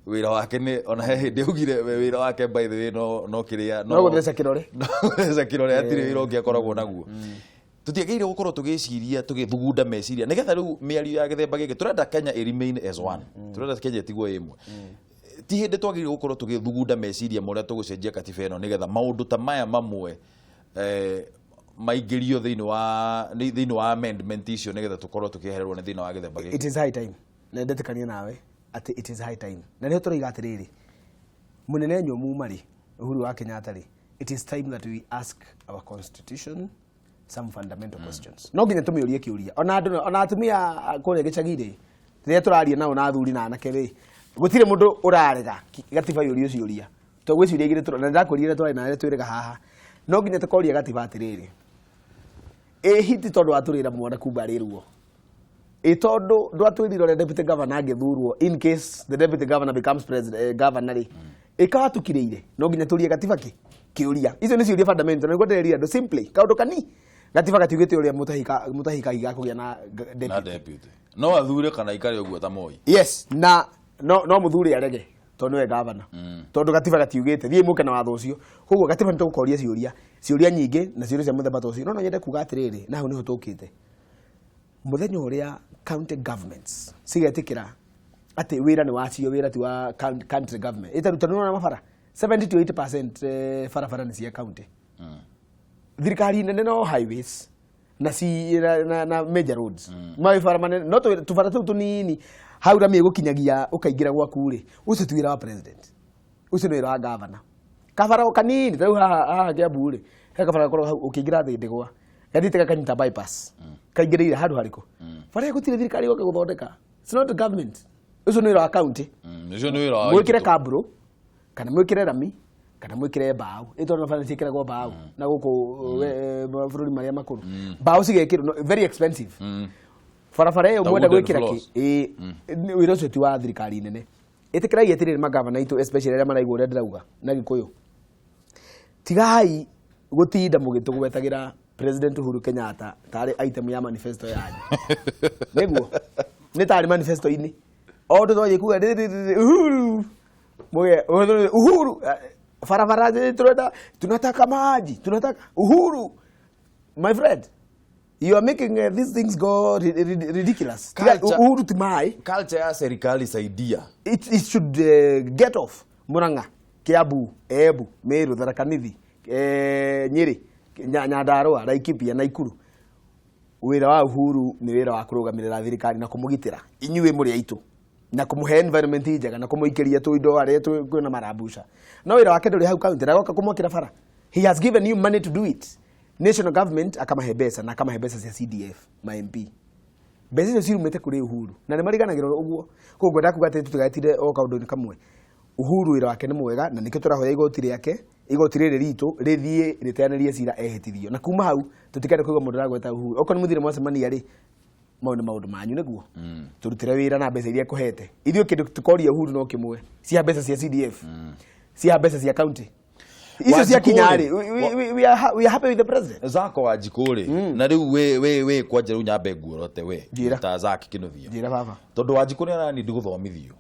Wĩra wake nĩ, ona he hĩndĩ augire we wĩra wake, by the way, no kĩrĩa No gũtheca kĩrore. No gũtheca kĩrore, hatirĩ wĩra ũngĩ akoragwo naguo. Tũtiagĩrĩire gũkorwo tũgĩciria, tũgĩthugunda meciria nĩgetha rĩu mĩario ya gĩthemba gĩkĩ, tũrenda Kenya ĩ remain as one, tũrenda Kenya ĩtigwo ĩ ĩmwe, ti hĩndĩ twagĩrĩire gũkorwo tũgĩthugunda meciria ma ũrĩa tũgũcenjia katiba ĩno nĩgetha maũndũ ta maya mamwe maingĩrio thĩinĩ wa amendment icio nĩgetha tũkorwo tũkĩehererwo nĩ thĩna wa gĩthemba gĩkĩ. It is high time, na ndetĩkania nawe atĩ it is high time, na nĩho tũroiga atĩrĩrĩ, mũnene nyũmũ rĩ, Uhuru wa Kenyatta rĩ, it is time that we ask our constitution some fundamental questions. No nginya tũmĩũrie kĩũria. Ona andũ, ona atumia kũrĩa gĩcagi-rĩ, rĩrĩa tũraria nao na athuri na anake rĩ, gũtirĩ mũndũ ũrarega gatiba yũrio ciũria, to gwĩ ciũria igĩrĩ na ndakwĩrire twarĩ nawe twĩrĩga haha, no nginya tũkoria gatiba atĩrĩrĩ, ĩ hiti tondũ watũrĩra mwana kumba arĩ ruo. Ĩ tondũ ndwatwĩrire ũrĩa deputy governor angĩthurwo in case the deputy governor becomes president, governor rĩ, ĩkawa tukirĩire no nginya tũrie gatiba kĩ kĩũria. Icio nĩ ciũria fundamental, nĩguo ndĩreria andũ simply kaũndũ kani gatiba gatiugĩte ũrĩa Mutahi Kagwe gakũgĩa na na deputy no athure kana ikare ũguo ta Moi. Yes, na no mũthuri arege tondũ nĩwe governor, tondũ gatiba gatiugĩte thiĩ mũke na watho ũcio. Koguo gatiba nĩtũgũkoria ciũria nyingĩ na ciũria cia mũthemba ta ũcio. No nyende kuga atĩrĩrĩ, na hau nĩho tũkĩte mũthenya ũrĩa county governments cigetĩkĩra atĩ wĩra nĩ wacio, wĩra ti wa country government. Ĩtaruta nĩ mabara 70 to 80% barabara nĩ cia county. Thirikari nene no highways na si na major roads, mabara manene no tubara tũu tũnini hau rami ĩgũkinyagia ũkaingĩra gwaku rĩ, ũcio ti wĩra wa president, ũcio nĩ wĩra wa governor. Kabara o kanini ta rĩu haha Kiambu rĩ, he kabara gakoragwo hau ũkĩingĩra Thĩndĩgwa gathiĩte gakanyita bypass kaingĩrĩire handũ harĩkũ bara ĩyo gũtirĩ thirikari yoke gũthondeka. It's not the government, ũcio nĩ wĩra wa county. Ũcio nĩ wĩra wa mwĩkĩre kaburo kana mwĩkĩre rami kana mwĩkĩre mbaũ, ĩtondũ bara ciĩkĩragwo mbaũ na gũkũ bũrũri marĩa makũrũ mbaũ cigekĩrwo very expensive. Barabara ĩyo mwenda gwĩkĩra kĩ wĩra ũcio ti wa thirikari nene. Ĩtĩkĩrai atĩrĩrĩ magavana aitũ especially arĩa maraigua ũrĩa ndĩrauga na Gĩkũyũ, tigai gũtinda mũgĩtũgwetagĩra President Uhuru Kenyatta tarĩ item ya manifesto yanyu. Nĩguo nĩ tarĩ manifesto-inĩ o ũndũ twathiĩ kuga Uhuru mũge Uhuru barabara turenda, tunataka maji, tunataka Uhuru. My friend, you are making these things go ridiculous. Uhuru ti mai culture ya serikali saidia. It should get off Murang'a, Kiambu, Embu, Meru, Tharaka Nithi, Nyeri, Nyandarua, Laikipia, Nakuru. Wĩra wa Uhuru nĩ wĩra wa kũrũgamĩrĩra thirikari na kũmũgitĩra inyuĩ mũrĩ aitũ na kũmũhe environment njega na kũmũikĩria tũindo harĩa kwĩna marambusha. No wĩra wake ndũrĩ hau county, ndagoka kũmwakĩra bara. He has given you money to do it. National government akamahe mbeca na akamahe mbeca cia CDF ma MP. Mbeca icio cirumĩte kũrĩ Uhuru na nĩ mariganagĩrwo ũguo. Koguo ngwenda kuga atĩ tũtigatinde o kaũndũ-inĩ kamwe. Uhuru wĩra wake nĩ mwega na nĩkĩo tũrahoya igoti rĩake, igoti rĩrĩ ritũ rĩthiĩ rĩteanĩrie cira ehĩtithio, na kuma hau tũtikende kũigua mũndũ aragweta Uhuru. Okorwo nĩ mũthire mwacemania rĩ, mau nĩ maũndũ manyu nĩguo tũrutĩre wĩra na mbeca iria kũhete. Ithuĩ kĩndũ tũkoria Uhuru no kĩmwe, cia mbeca cia CDF, cia mbeca cia county, icio cia kinya rĩ, we are happy with the president. Zako Wanjikũ rĩ, na rĩu we kwanja rĩu nyambe nguorote we ta Zack Kinuthia. Njĩra baba, tondũ Wanjikũ nĩ aranindi gũthomithio.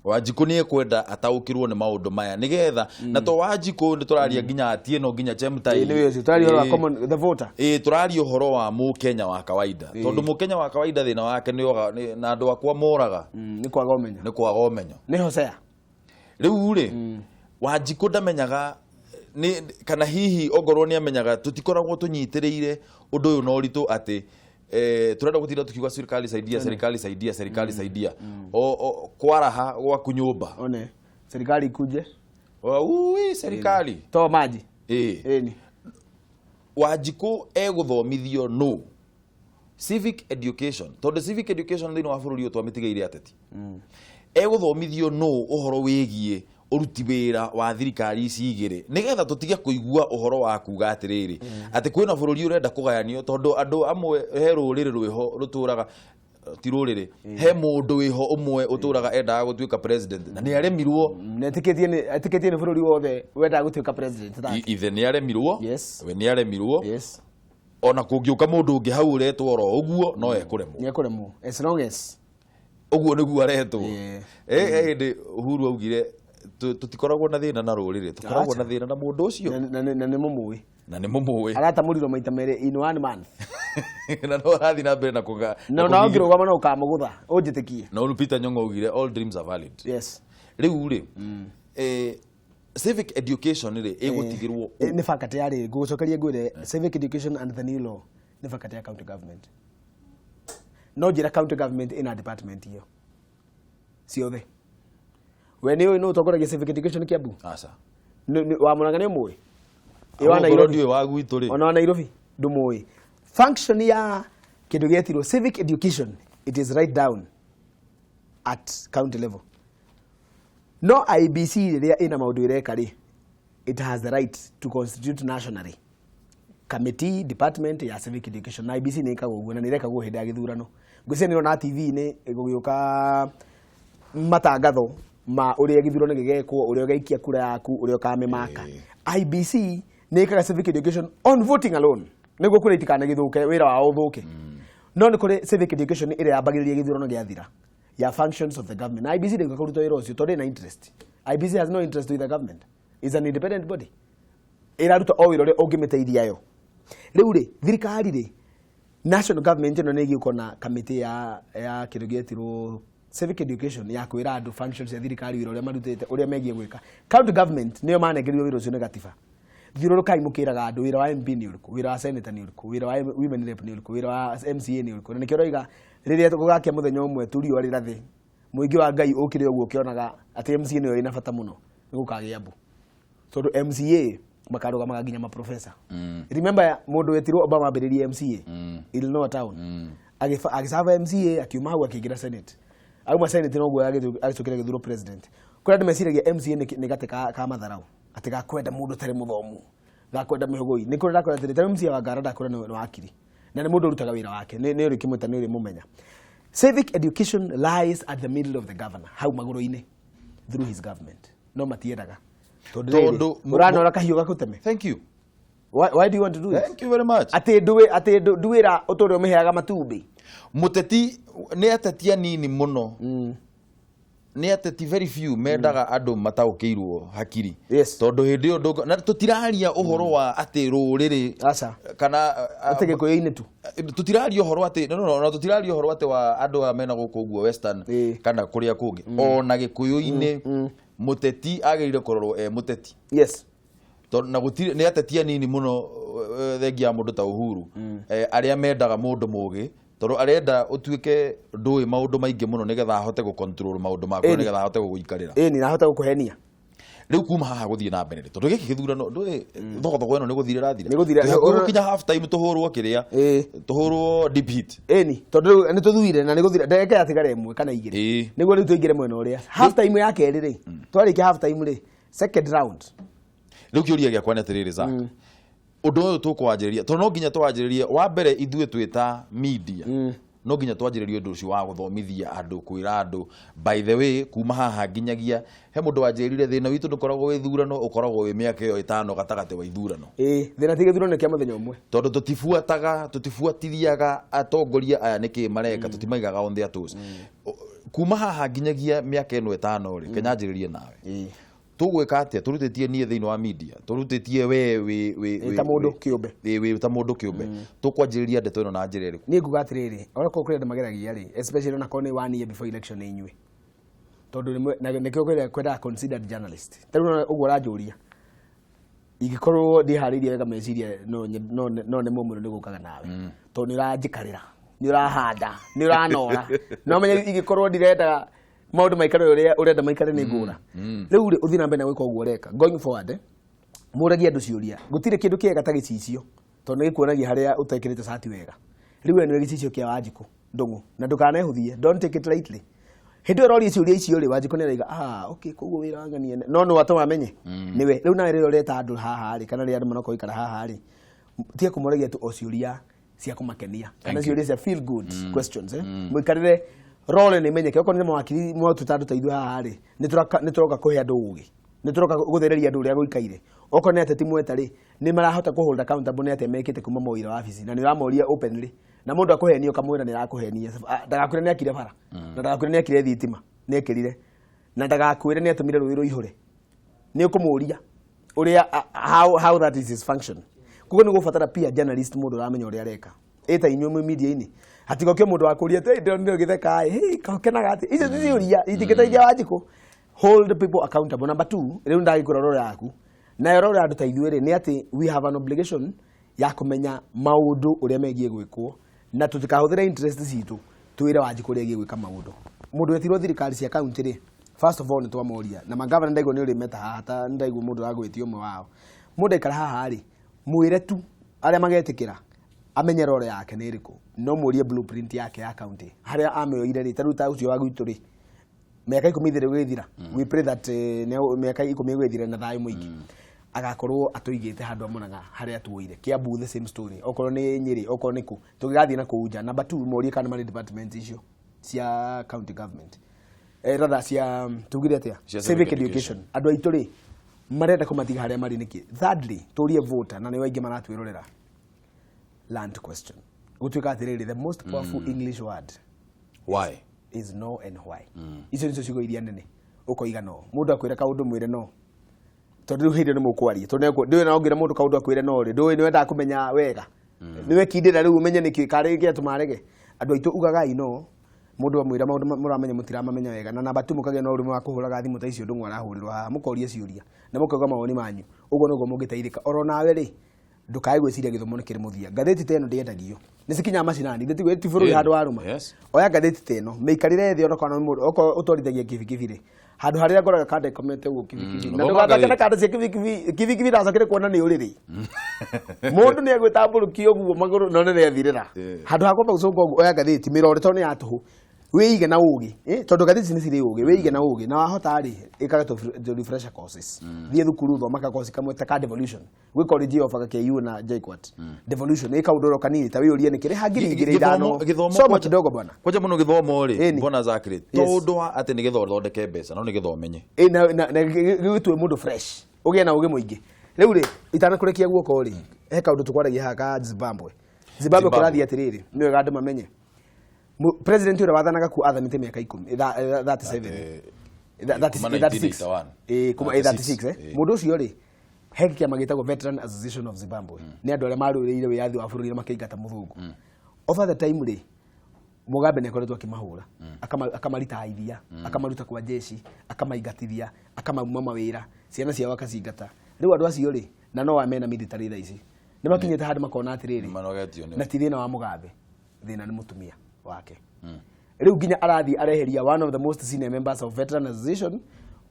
Wanjikũ nĩ ekwenda ataũkĩrwo nĩ maũndũ maya nĩgetha na to Wanjikũ nĩ tũraria nginya Atieno nginya Chemtai. Tũraria ũhoro wa common the voter. Tũraria ũhoro wa mũkenya wa kawaida, tondũ mũkenya wa kawaida thĩna wake nĩ na andũ akwa moraga nĩ kwaga ũmenyo, nĩ kwaga ũmenyo, nĩ Hosea. Rĩu rĩ Wanjikũ ndamenyaga nĩ kana hihi ongorwo nĩ amenyaga tũtikoragwo tũnyitĩrĩire ũndũ ũyũ na ũritũ atĩ turenda gutinda tukiuga serikali saidia, serikali saidia, serikali saidia. O kwaraha gwaku nyumba one serikali ikuje ui serikali to maji eni. Wanjikũ eguthomithio no civic education, tondu civic education thiini wa bururi twamitigeire ateti. Eguthomithio no uhoro wigie uruti wira wa thirikari ici igiri nigetha tutige kuigua uhoro wa kuga atiriri ati kwina bururi urenda kugayanio, tondu andu amwe he ruriri rwiho ruturaga ti ruriri he mundu wiho umwe uturaga endaga gutuika president na ni aremirwo. Etikitie ni bururi wothe wendaga gutuika president ithe ni aremirwo, we ni aremirwo. Yes, ona kungiuka mundu ungi hau uretwo oro uguo no ekuremwo, ni ekuremwo as long as uguo niguo aretwo. Hindi Uhuru augire tutikoragwo na thina na ruriri, tukoragwo na thina na mundu ucio na nĩ mũmũĩ, na nĩ mũmũĩ aratamũrirwo maita merĩ in one month na no arathi na mbere na kuga na na ũngĩrũgama no ũkamũgũtha ũnjĩtĩkie. Na Peter Nyong'o augire all dreams are valid. Yes, rĩu rĩ civic education rĩ ĩgũtigĩrwo nĩ faculty ya rĩ ngũgũcokeria ngwĩre civic education and the new law nĩ faculty ya county government. No njĩra county government ĩna department iyo ciothe. We nĩ ũĩ nũ ũtongoragia civic education Kiambu? Aca. Wa Murang'a nĩ ũmũĩ? Ĩ wa Nairobi wa gwitũ rĩ? Ona wa Nairobi ndũmũĩ. Function ya kĩndũ gĩetirwo civic education, it is right down at county level. No IEBC rĩrĩa ĩna maũndũ ĩreka rĩ, it has the right to constitute nationally Committee department ya civic education na IEBC nĩ ĩkagwo ũguo na nĩ ĩrekagwo hĩndĩ ya gĩthurano. Ngwĩciria nĩ ũrona TV-inĩ gũgĩũka matangatho ma ũrĩa gĩthurano gĩgekwo, ũrĩa ũgaikia kura yaku, ũrĩa ũkamĩmaka. IEBC nĩ ĩkaga civic education on voting alone nĩguo kura itikanagĩthũke, wĩra wao ũthũke. No nĩ kũrĩ civic education ĩrĩa yambagĩrĩria gĩthurano gĩathira ya functions of the government. Na IEBC ndĩgũka kũruta wĩra ũcio tondũ ĩna interest. IEBC has no interest with the government, is an independent body, ĩraruta o wĩra ũrĩa ũngĩmĩteithia yo. Rĩu rĩ, thirikari rĩ, national government ĩno nĩ ĩgĩũka na kamĩtĩ ya kĩndũ gĩetirwo civic education ya kwĩra andũ functions ya thirikari, wĩra ũrĩa marutĩte, ũrĩa megiĩ gwĩka. County government nĩyo manengerirwo wĩra ũcio nĩ gatiba. Thiũrũrũkai mũkĩraga andũ wĩra wa MP nĩ ũrĩkũ, wĩra wa senator nĩ ũrĩkũ, wĩra wa women rep nĩ ũrĩkũ, wĩra wa MCA nĩ ũrĩkũ. Na nĩkĩo ũroiga rĩrĩa gũgakia mũthenya ũmwe tu riũa rĩrathe, mũingĩ wa Ngai ũkĩre ũguo ũkĩonaga atĩ MCA nĩyo ĩna bata mũno, nĩ gũkagĩa mbu, tondũ MCA makarũgamaga nginya maprofesa. Remember mũndũ wetirwo Obama ambĩrĩrie MCA Illinois town, agĩcaba MCA, akiuma hau akĩingĩra Senate, auma Senate noguo agĩcokire gĩthurwo president. Kũrĩa andũ meciragia MCA nĩ gatĩ ka matharau, atĩ gakwenda mũndũ ũtarĩ mũthomu, gakwenda mĩhũgũi. Nĩ kũrĩ ndakwĩra atĩrĩ, ta MCA wa Ngara ndakwĩra nĩ wakiri na nĩ mũndũ ũrutaga wĩra wake, nĩ ũrĩkĩmwĩta, nĩ ũrĩmũmenya. Civic education lies at the middle of the governor, hau magũrũ-inĩ, through his government, no matiendaga tondũ rĩrĩ, Tondũ ũranora kahiũ gakũteme. Thank you. Why do you want to do it? Thank you very much. Atĩ ndũĩ atĩ nduĩra ũtũre ũmĩheaga matumbĩ. Mũteti nĩ ateti anini mũno, nĩ ateti very few mendaga andũ mataũkĩirwo hakiri. Tondũ hĩndĩ ĩyo na tũtiraria ũhoro wa atĩ rũrĩrĩ Aca. kana Atĩ Gĩkũyũ-inĩ tu. Tũtiraria ũhoro atĩ no, tũtiraria ũhoro atĩ wa andũ aya mena gũkũ ũguo western kana kũrĩa kũngĩ. Ona Gĩkũyũ-inĩ mũteti agĩrĩire kũrorwo e mũteti. Tondũ na gũtirĩ nĩ ateti anini mũno, thengia ya mũndũ ta Uhuru, arĩa mendaga mũndũ mũgĩ, tondũ arenda ũtuĩke ndũĩ maũndũ maingĩ mũno nĩgetha ahote gũ-control maũndũ maku, nĩgetha ahote gũgũikarĩra. Ĩni, na ahote gũkũhenia. Rĩu kuma haha gũthiĩ na mbere rĩ, tondũ gĩkĩ gĩthurano ndũĩ thogothogo ĩno nĩ gũthira ĩrathira. Nĩ gũthira. Twĩ hakuhĩ gũkinya half time, tũhũrwo kĩrĩa, tũhũrwo deep hit. Ĩni, tondũ rĩu nĩ tũthuire na nĩ gũthira ndagĩka yatigara ĩmwe kana igĩrĩ nĩguo rĩu tũingĩre mwena ũrĩa half time ya kerĩ rĩ, twarĩkia half time rĩ, second round. Rĩu kĩũria gĩakwa nĩ atĩrĩrĩ, Zack, ũndũ ũyũ tũkwanjĩrĩria, tondũ no nginya twanjĩrĩrie wa mbere ithuĩ twĩ ta media, no nginya twanjĩrĩrie ũndũ ũcio wa gũthomithia andũ, kwĩra andũ, by the way, kuma haha nginyagia he mũndũ wanjĩrire thĩna witũ ndũkoragwo wĩ thurano, ũkoragwo wĩ mĩaka ĩyo 5 gatagatĩ wa ithurano. Ĩĩ, thĩna ti gĩthurano kĩa mũthenya ũmwe. Tondũ tũtibuataga, tũtibuatithiaga atongoria aya nĩkĩ mareka, tũtimaigaga on their toes. Kuma haha nginyagia mĩaka ĩno 5 rĩ, Kenya njĩrĩrie nawe, tũgwĩka atĩa tũrutĩtie niĩ thĩinĩ wa media, tũrutĩtie we wĩ Ta mũndũ kĩũmbe. Wĩ ta mũndũ kĩũmbe, tũkwanjĩrĩria ndeto ĩno na njĩra ĩrĩkũ? Niĩ nguga atĩrĩrĩ, onakorwo kũrĩ andũ mageragia rĩ, especially onakorwo nĩ one year before election, nĩ inyuĩ, tondũ rĩmwe na nĩkĩo kwendaga considered journalist. Ta rĩu ũguo ũranjũria, ingĩkorwo ndĩharĩirie wega meciria, no nemwo mũno nĩ gũkaga nawe, tondũ nĩ ũranjikarĩra, nĩ ũrahanda, nĩ ũranora, no menye ingĩkorwo ndirenda maũndũ maikare ũrĩa ũrenda maikare, nĩ ngũra. Rĩu rĩ, ũthiĩ na mbere na gwĩka ũguo ũreka going forward, mũragie andũ ciũria. Gũtirĩ kĩndũ kĩega ta gĩcicio, tondũ nĩ gĩkuonagia harĩa ũtekĩrĩte cati wega. Rĩu we nĩwe gĩcicio kĩa Wanjikũ Ndũng'ũ, na ndũkanehũthie, don't take it lightly. Hĩndĩ ĩyo ũroria ciũria icio rĩ, Wanjikũ nĩ araiga, "Ah, okay, koguo wĩra wa ng'ania no nĩ watũma amenye nĩwe." Rĩu nawe rĩrĩa ũreta andũ haha rĩ, kana rĩrĩa andũ maroka gũikara haha rĩ, tiga kũmoragia tu o ciũria cia kũmakenia kana Thank you. ciũria cia feel good questions. Mũikarĩre role nĩ imenyeke. Okorwo nĩ mawakiri mwatuta andũ ta ithuĩ haha rĩ, nĩ tũroka kũhe andũ ũgĩ, nĩ tũroka gũthereria andũ ũrĩa gũikaire. Okorwo nĩ ateti mweta rĩ, nĩ marahota kũ hold accountable nĩ atĩa mekĩte kuma mawĩra wabici, na nĩ ũramoria openly, na mũndũ akũhenia ũkamwĩra nĩ arakũhenia. Ndagakwĩre nĩ akire bara, na ndagakwĩre nĩ akire thitima nĩ ekĩrire, na ndagakwĩre nĩ atũmire rũĩ rũihũre. Nĩ ũkũmũria ũrĩa how that is his function. Koguo nĩ gũbatara pia journalist, mũndũ ũramenya ũrĩa areka, ĩta inyuĩ mwĩ media-inĩ, hatigoke mũndũ wa kũria atĩ, "Ndĩronire ũgĩtheka ĩ, hey, kenaga atĩ." Icio ti ciũria itingĩteithia Wanjikũ. Hold people accountable. Number two, rĩu ndagĩkũra role yaku nayo, role ya andũ ta ithuĩ rĩ, nĩ atĩ we have an obligation ya kũmenya maũndũ ũrĩa megiĩ gwĩkwo, na tũtikahũthĩre interest citũ twĩre Wanjikũ ũrĩa egiĩ gwĩka maũndũ. Mũndũ wetirwo thirikari cia kaunti rĩ, first of all nĩ twamoria na magavana. Ndaigua nĩ ũrĩ haha, ta ndaigua mũndũ ũragwĩtia ũmwe wao, mũndũ aikara haha rĩ, mwĩre tu arĩa magetĩkĩra amenye role yake nĩ ĩrĩkũ, no mũrie blueprint yake ya county harĩa amĩoire rĩ. Ta rĩu ta ũcio wa gwitũ rĩ, mĩaka 10 ithire gũgĩthira, we pray that mĩaka 10 ĩgũgĩthira na thayũ mũingĩ. Agakorwo atũigĩte handũ amonaga harĩa tuoire. Kiambu the same story, okorwo nĩ Nyĩrĩ, okorwo nĩ kũ tũgĩgathiĩ na kũu nja. Number 2, morie kana marĩ department icio cia county government, rather cia tugire atĩa, cia civic civic education. Andũ aitũ rĩ, marenda kũmatiga harĩa marĩ nĩkĩ? Thirdly, tũrie voter, na nĩo aingĩ maratwĩrorera, land question. Gũtuĩka atĩrĩrĩ, the most powerful English word why is no and why. Icio nicio ciugo iria nene. Ũkoiga no mũndũ akwĩra kaũndũ, mwĩre no, tondũ rĩu hĩndĩ ĩyo nĩ mũkwaria, tondũ ndũĩ na ũngĩra mũndũ kaũndũ akwĩre no rĩ, ndũĩ nĩ wendaga kũmenya wega, nĩ wekindĩra rĩu ũmenye nĩkĩ karĩ gĩatũma arege. Andũ aitũ, ugagai no mũndũ amwĩra maũndũ mũramenya mũtiramamenya wega. Na namba tu, mũkagĩa na ũrũme wa kũhũraga thimũ ta icio ndũng'ũ arahũrĩrwo haha, mũkoria ciũria na mũkauga mawoni manyu. Ũguo nĩguo mũngĩteithĩka. Oro nawe rĩ, ndũkae gwĩciria gĩthomo nĩ kĩrĩ mũthia. Ngathĩti ta ĩno ndĩendagio, nĩ cikinyaga macinani, ti bũrũri handũ warũma. Oya ngathĩti ta ĩno, mĩikarĩre thĩ, ona kana mũndũ okorwo ũtwarithagia kibikibi rĩ, handũ harĩa ngoraga kanda ĩkomete ũguo kibikibi, na thoma ndũgathake na ngathĩti. kanda cia kibikibi. Kibikibi ndacokire kuona nĩ ũrĩrĩ, mũndũ nĩ egwĩtambũrũkia ũguo magũrũ no nĩ ethirĩra. Handũ ha kwamba gũcũnga ũguo, oya ngathĩti, mĩrore, tondũ nĩ ya tũhũ, wĩige na ũgĩ, tondũ ngathĩti nĩ cirĩ ũgĩ. Wĩige na ũgĩ, na wahota rĩ, ĩkaga tũ refresher courses, thiĩ thukuru, thoma ka course kamwe ta ka devolution. Gwĩ college yobaga KU na JKUAT devolution, ĩka ũndũ oro kanini ta wĩyũrie nĩkĩ rĩha 2,500. Gĩthomo Soma kidogo bwana. Kwanja mũno gĩthomo rĩ, Ĩni. mbona Zachary, to ũndũ wa atĩ nĩ getha ũthondeke mbeca, no nĩ getha ũmenye. Ĩ, na gĩgũtue mũndũ fresh, ũgĩe na ũgĩ mũingĩ. Rĩu rĩ, itanakũrekia guoko rĩ, he kaũndũ tũkwaragia haha ka Zimbabwe. Zimbabwe Zimbabwe. kũrathiĩ atĩrĩrĩ, nĩ wega andũ mamenye. President ũrĩa wathanaga kuo athanĩte mĩaka 10, 37, Kuma 36. 1981. Kuma 36. Mũndũ ũcio rĩ, he kĩama gĩtagwo Veteran Association of Zimbabwe, nĩ andũ arĩa marũĩrĩire wĩyathi wa bũrũri na makĩingata mũthũngũ. Over the time rĩ, Mugabe nĩ akoretwo akĩmahũra, akamaritaithia, akamaruta kwa jeshi, akamaingatithia, akamauma mawĩra, ciana ciao akacingata. Rĩu andũ acio rĩ, na no amena military thaa ici, nĩ makinyĩte handũ makona atĩrĩrĩ, Nĩmanogetio nĩ na ti thĩna wa Mugabe, thĩna nĩ mũtumia wake. Rĩu nginya arathiĩ areheria one of the most senior members of Veteran Association,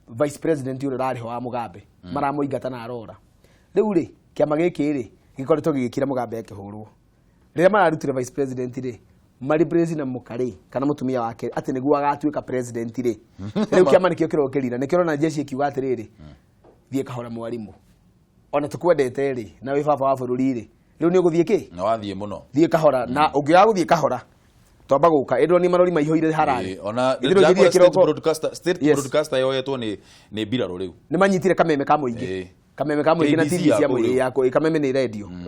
vice president ũrĩa ũrarĩ ho wa Mugabe, maramũingata na arora. Rĩu rĩ, kĩama gĩkĩ rĩ, gĩkoretwo gĩgĩkira Mugabe akĩhũrwo. Rĩrĩa mararutire vice president rĩ, marĩ na mũka rĩ, kana mũtumia wake, atĩ nĩguo agatuĩka president rĩ, rĩu kĩama nĩkĩo kĩrokĩrira. Nĩkĩo ũrona jeshi ĩkiuga atĩrĩrĩ, thiĩ kahora mwarimũ, ona tũkwendete rĩ, na wĩ baba wa bũrũri rĩ, rĩu nĩ ũgũthiĩ kĩ Na wathiĩ mũno. Thiĩ kahora, na ũngĩaga gũthiĩ kahora, twamba gũka ĩndũ marori maihũire Harare. Ona Ithuĩ tũgĩthiĩ ndĩrakora state kĩroko. broadcaster, state broadcaster yoetwo nĩ mbirarũ rĩu. Nĩ manyitire kameme ka mũingĩ. Kameme ka mũingĩ na KBC TV cia ya kũu mũingĩ rĩu. ya kũu. Kameme nĩ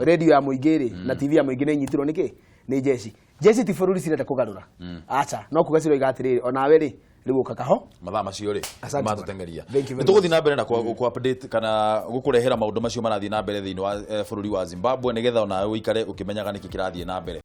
radio ya mũingĩ rĩ, na TV ya mũingĩ nĩ inyitirwo nĩ kĩ? Nĩ jeshi. Jeshi ti bũrũri cirenda kũgarũra, aca, no kuga ciroiga atĩrĩrĩ, onawe rĩ, rĩu ũka kaho. Mathaa macio rĩ, Asante bwana. matũteng'eria. Thank you very Nĩ tũgũthiĩ na mbere na ku update kana gũkũrehera maũndũ macio marathiĩ na mbere thĩinĩ wa bũrũri wa Zimbabwe, nĩgetha onawe ũikare ũkĩmenyaga nĩkĩ kĩrathiĩ na mbere.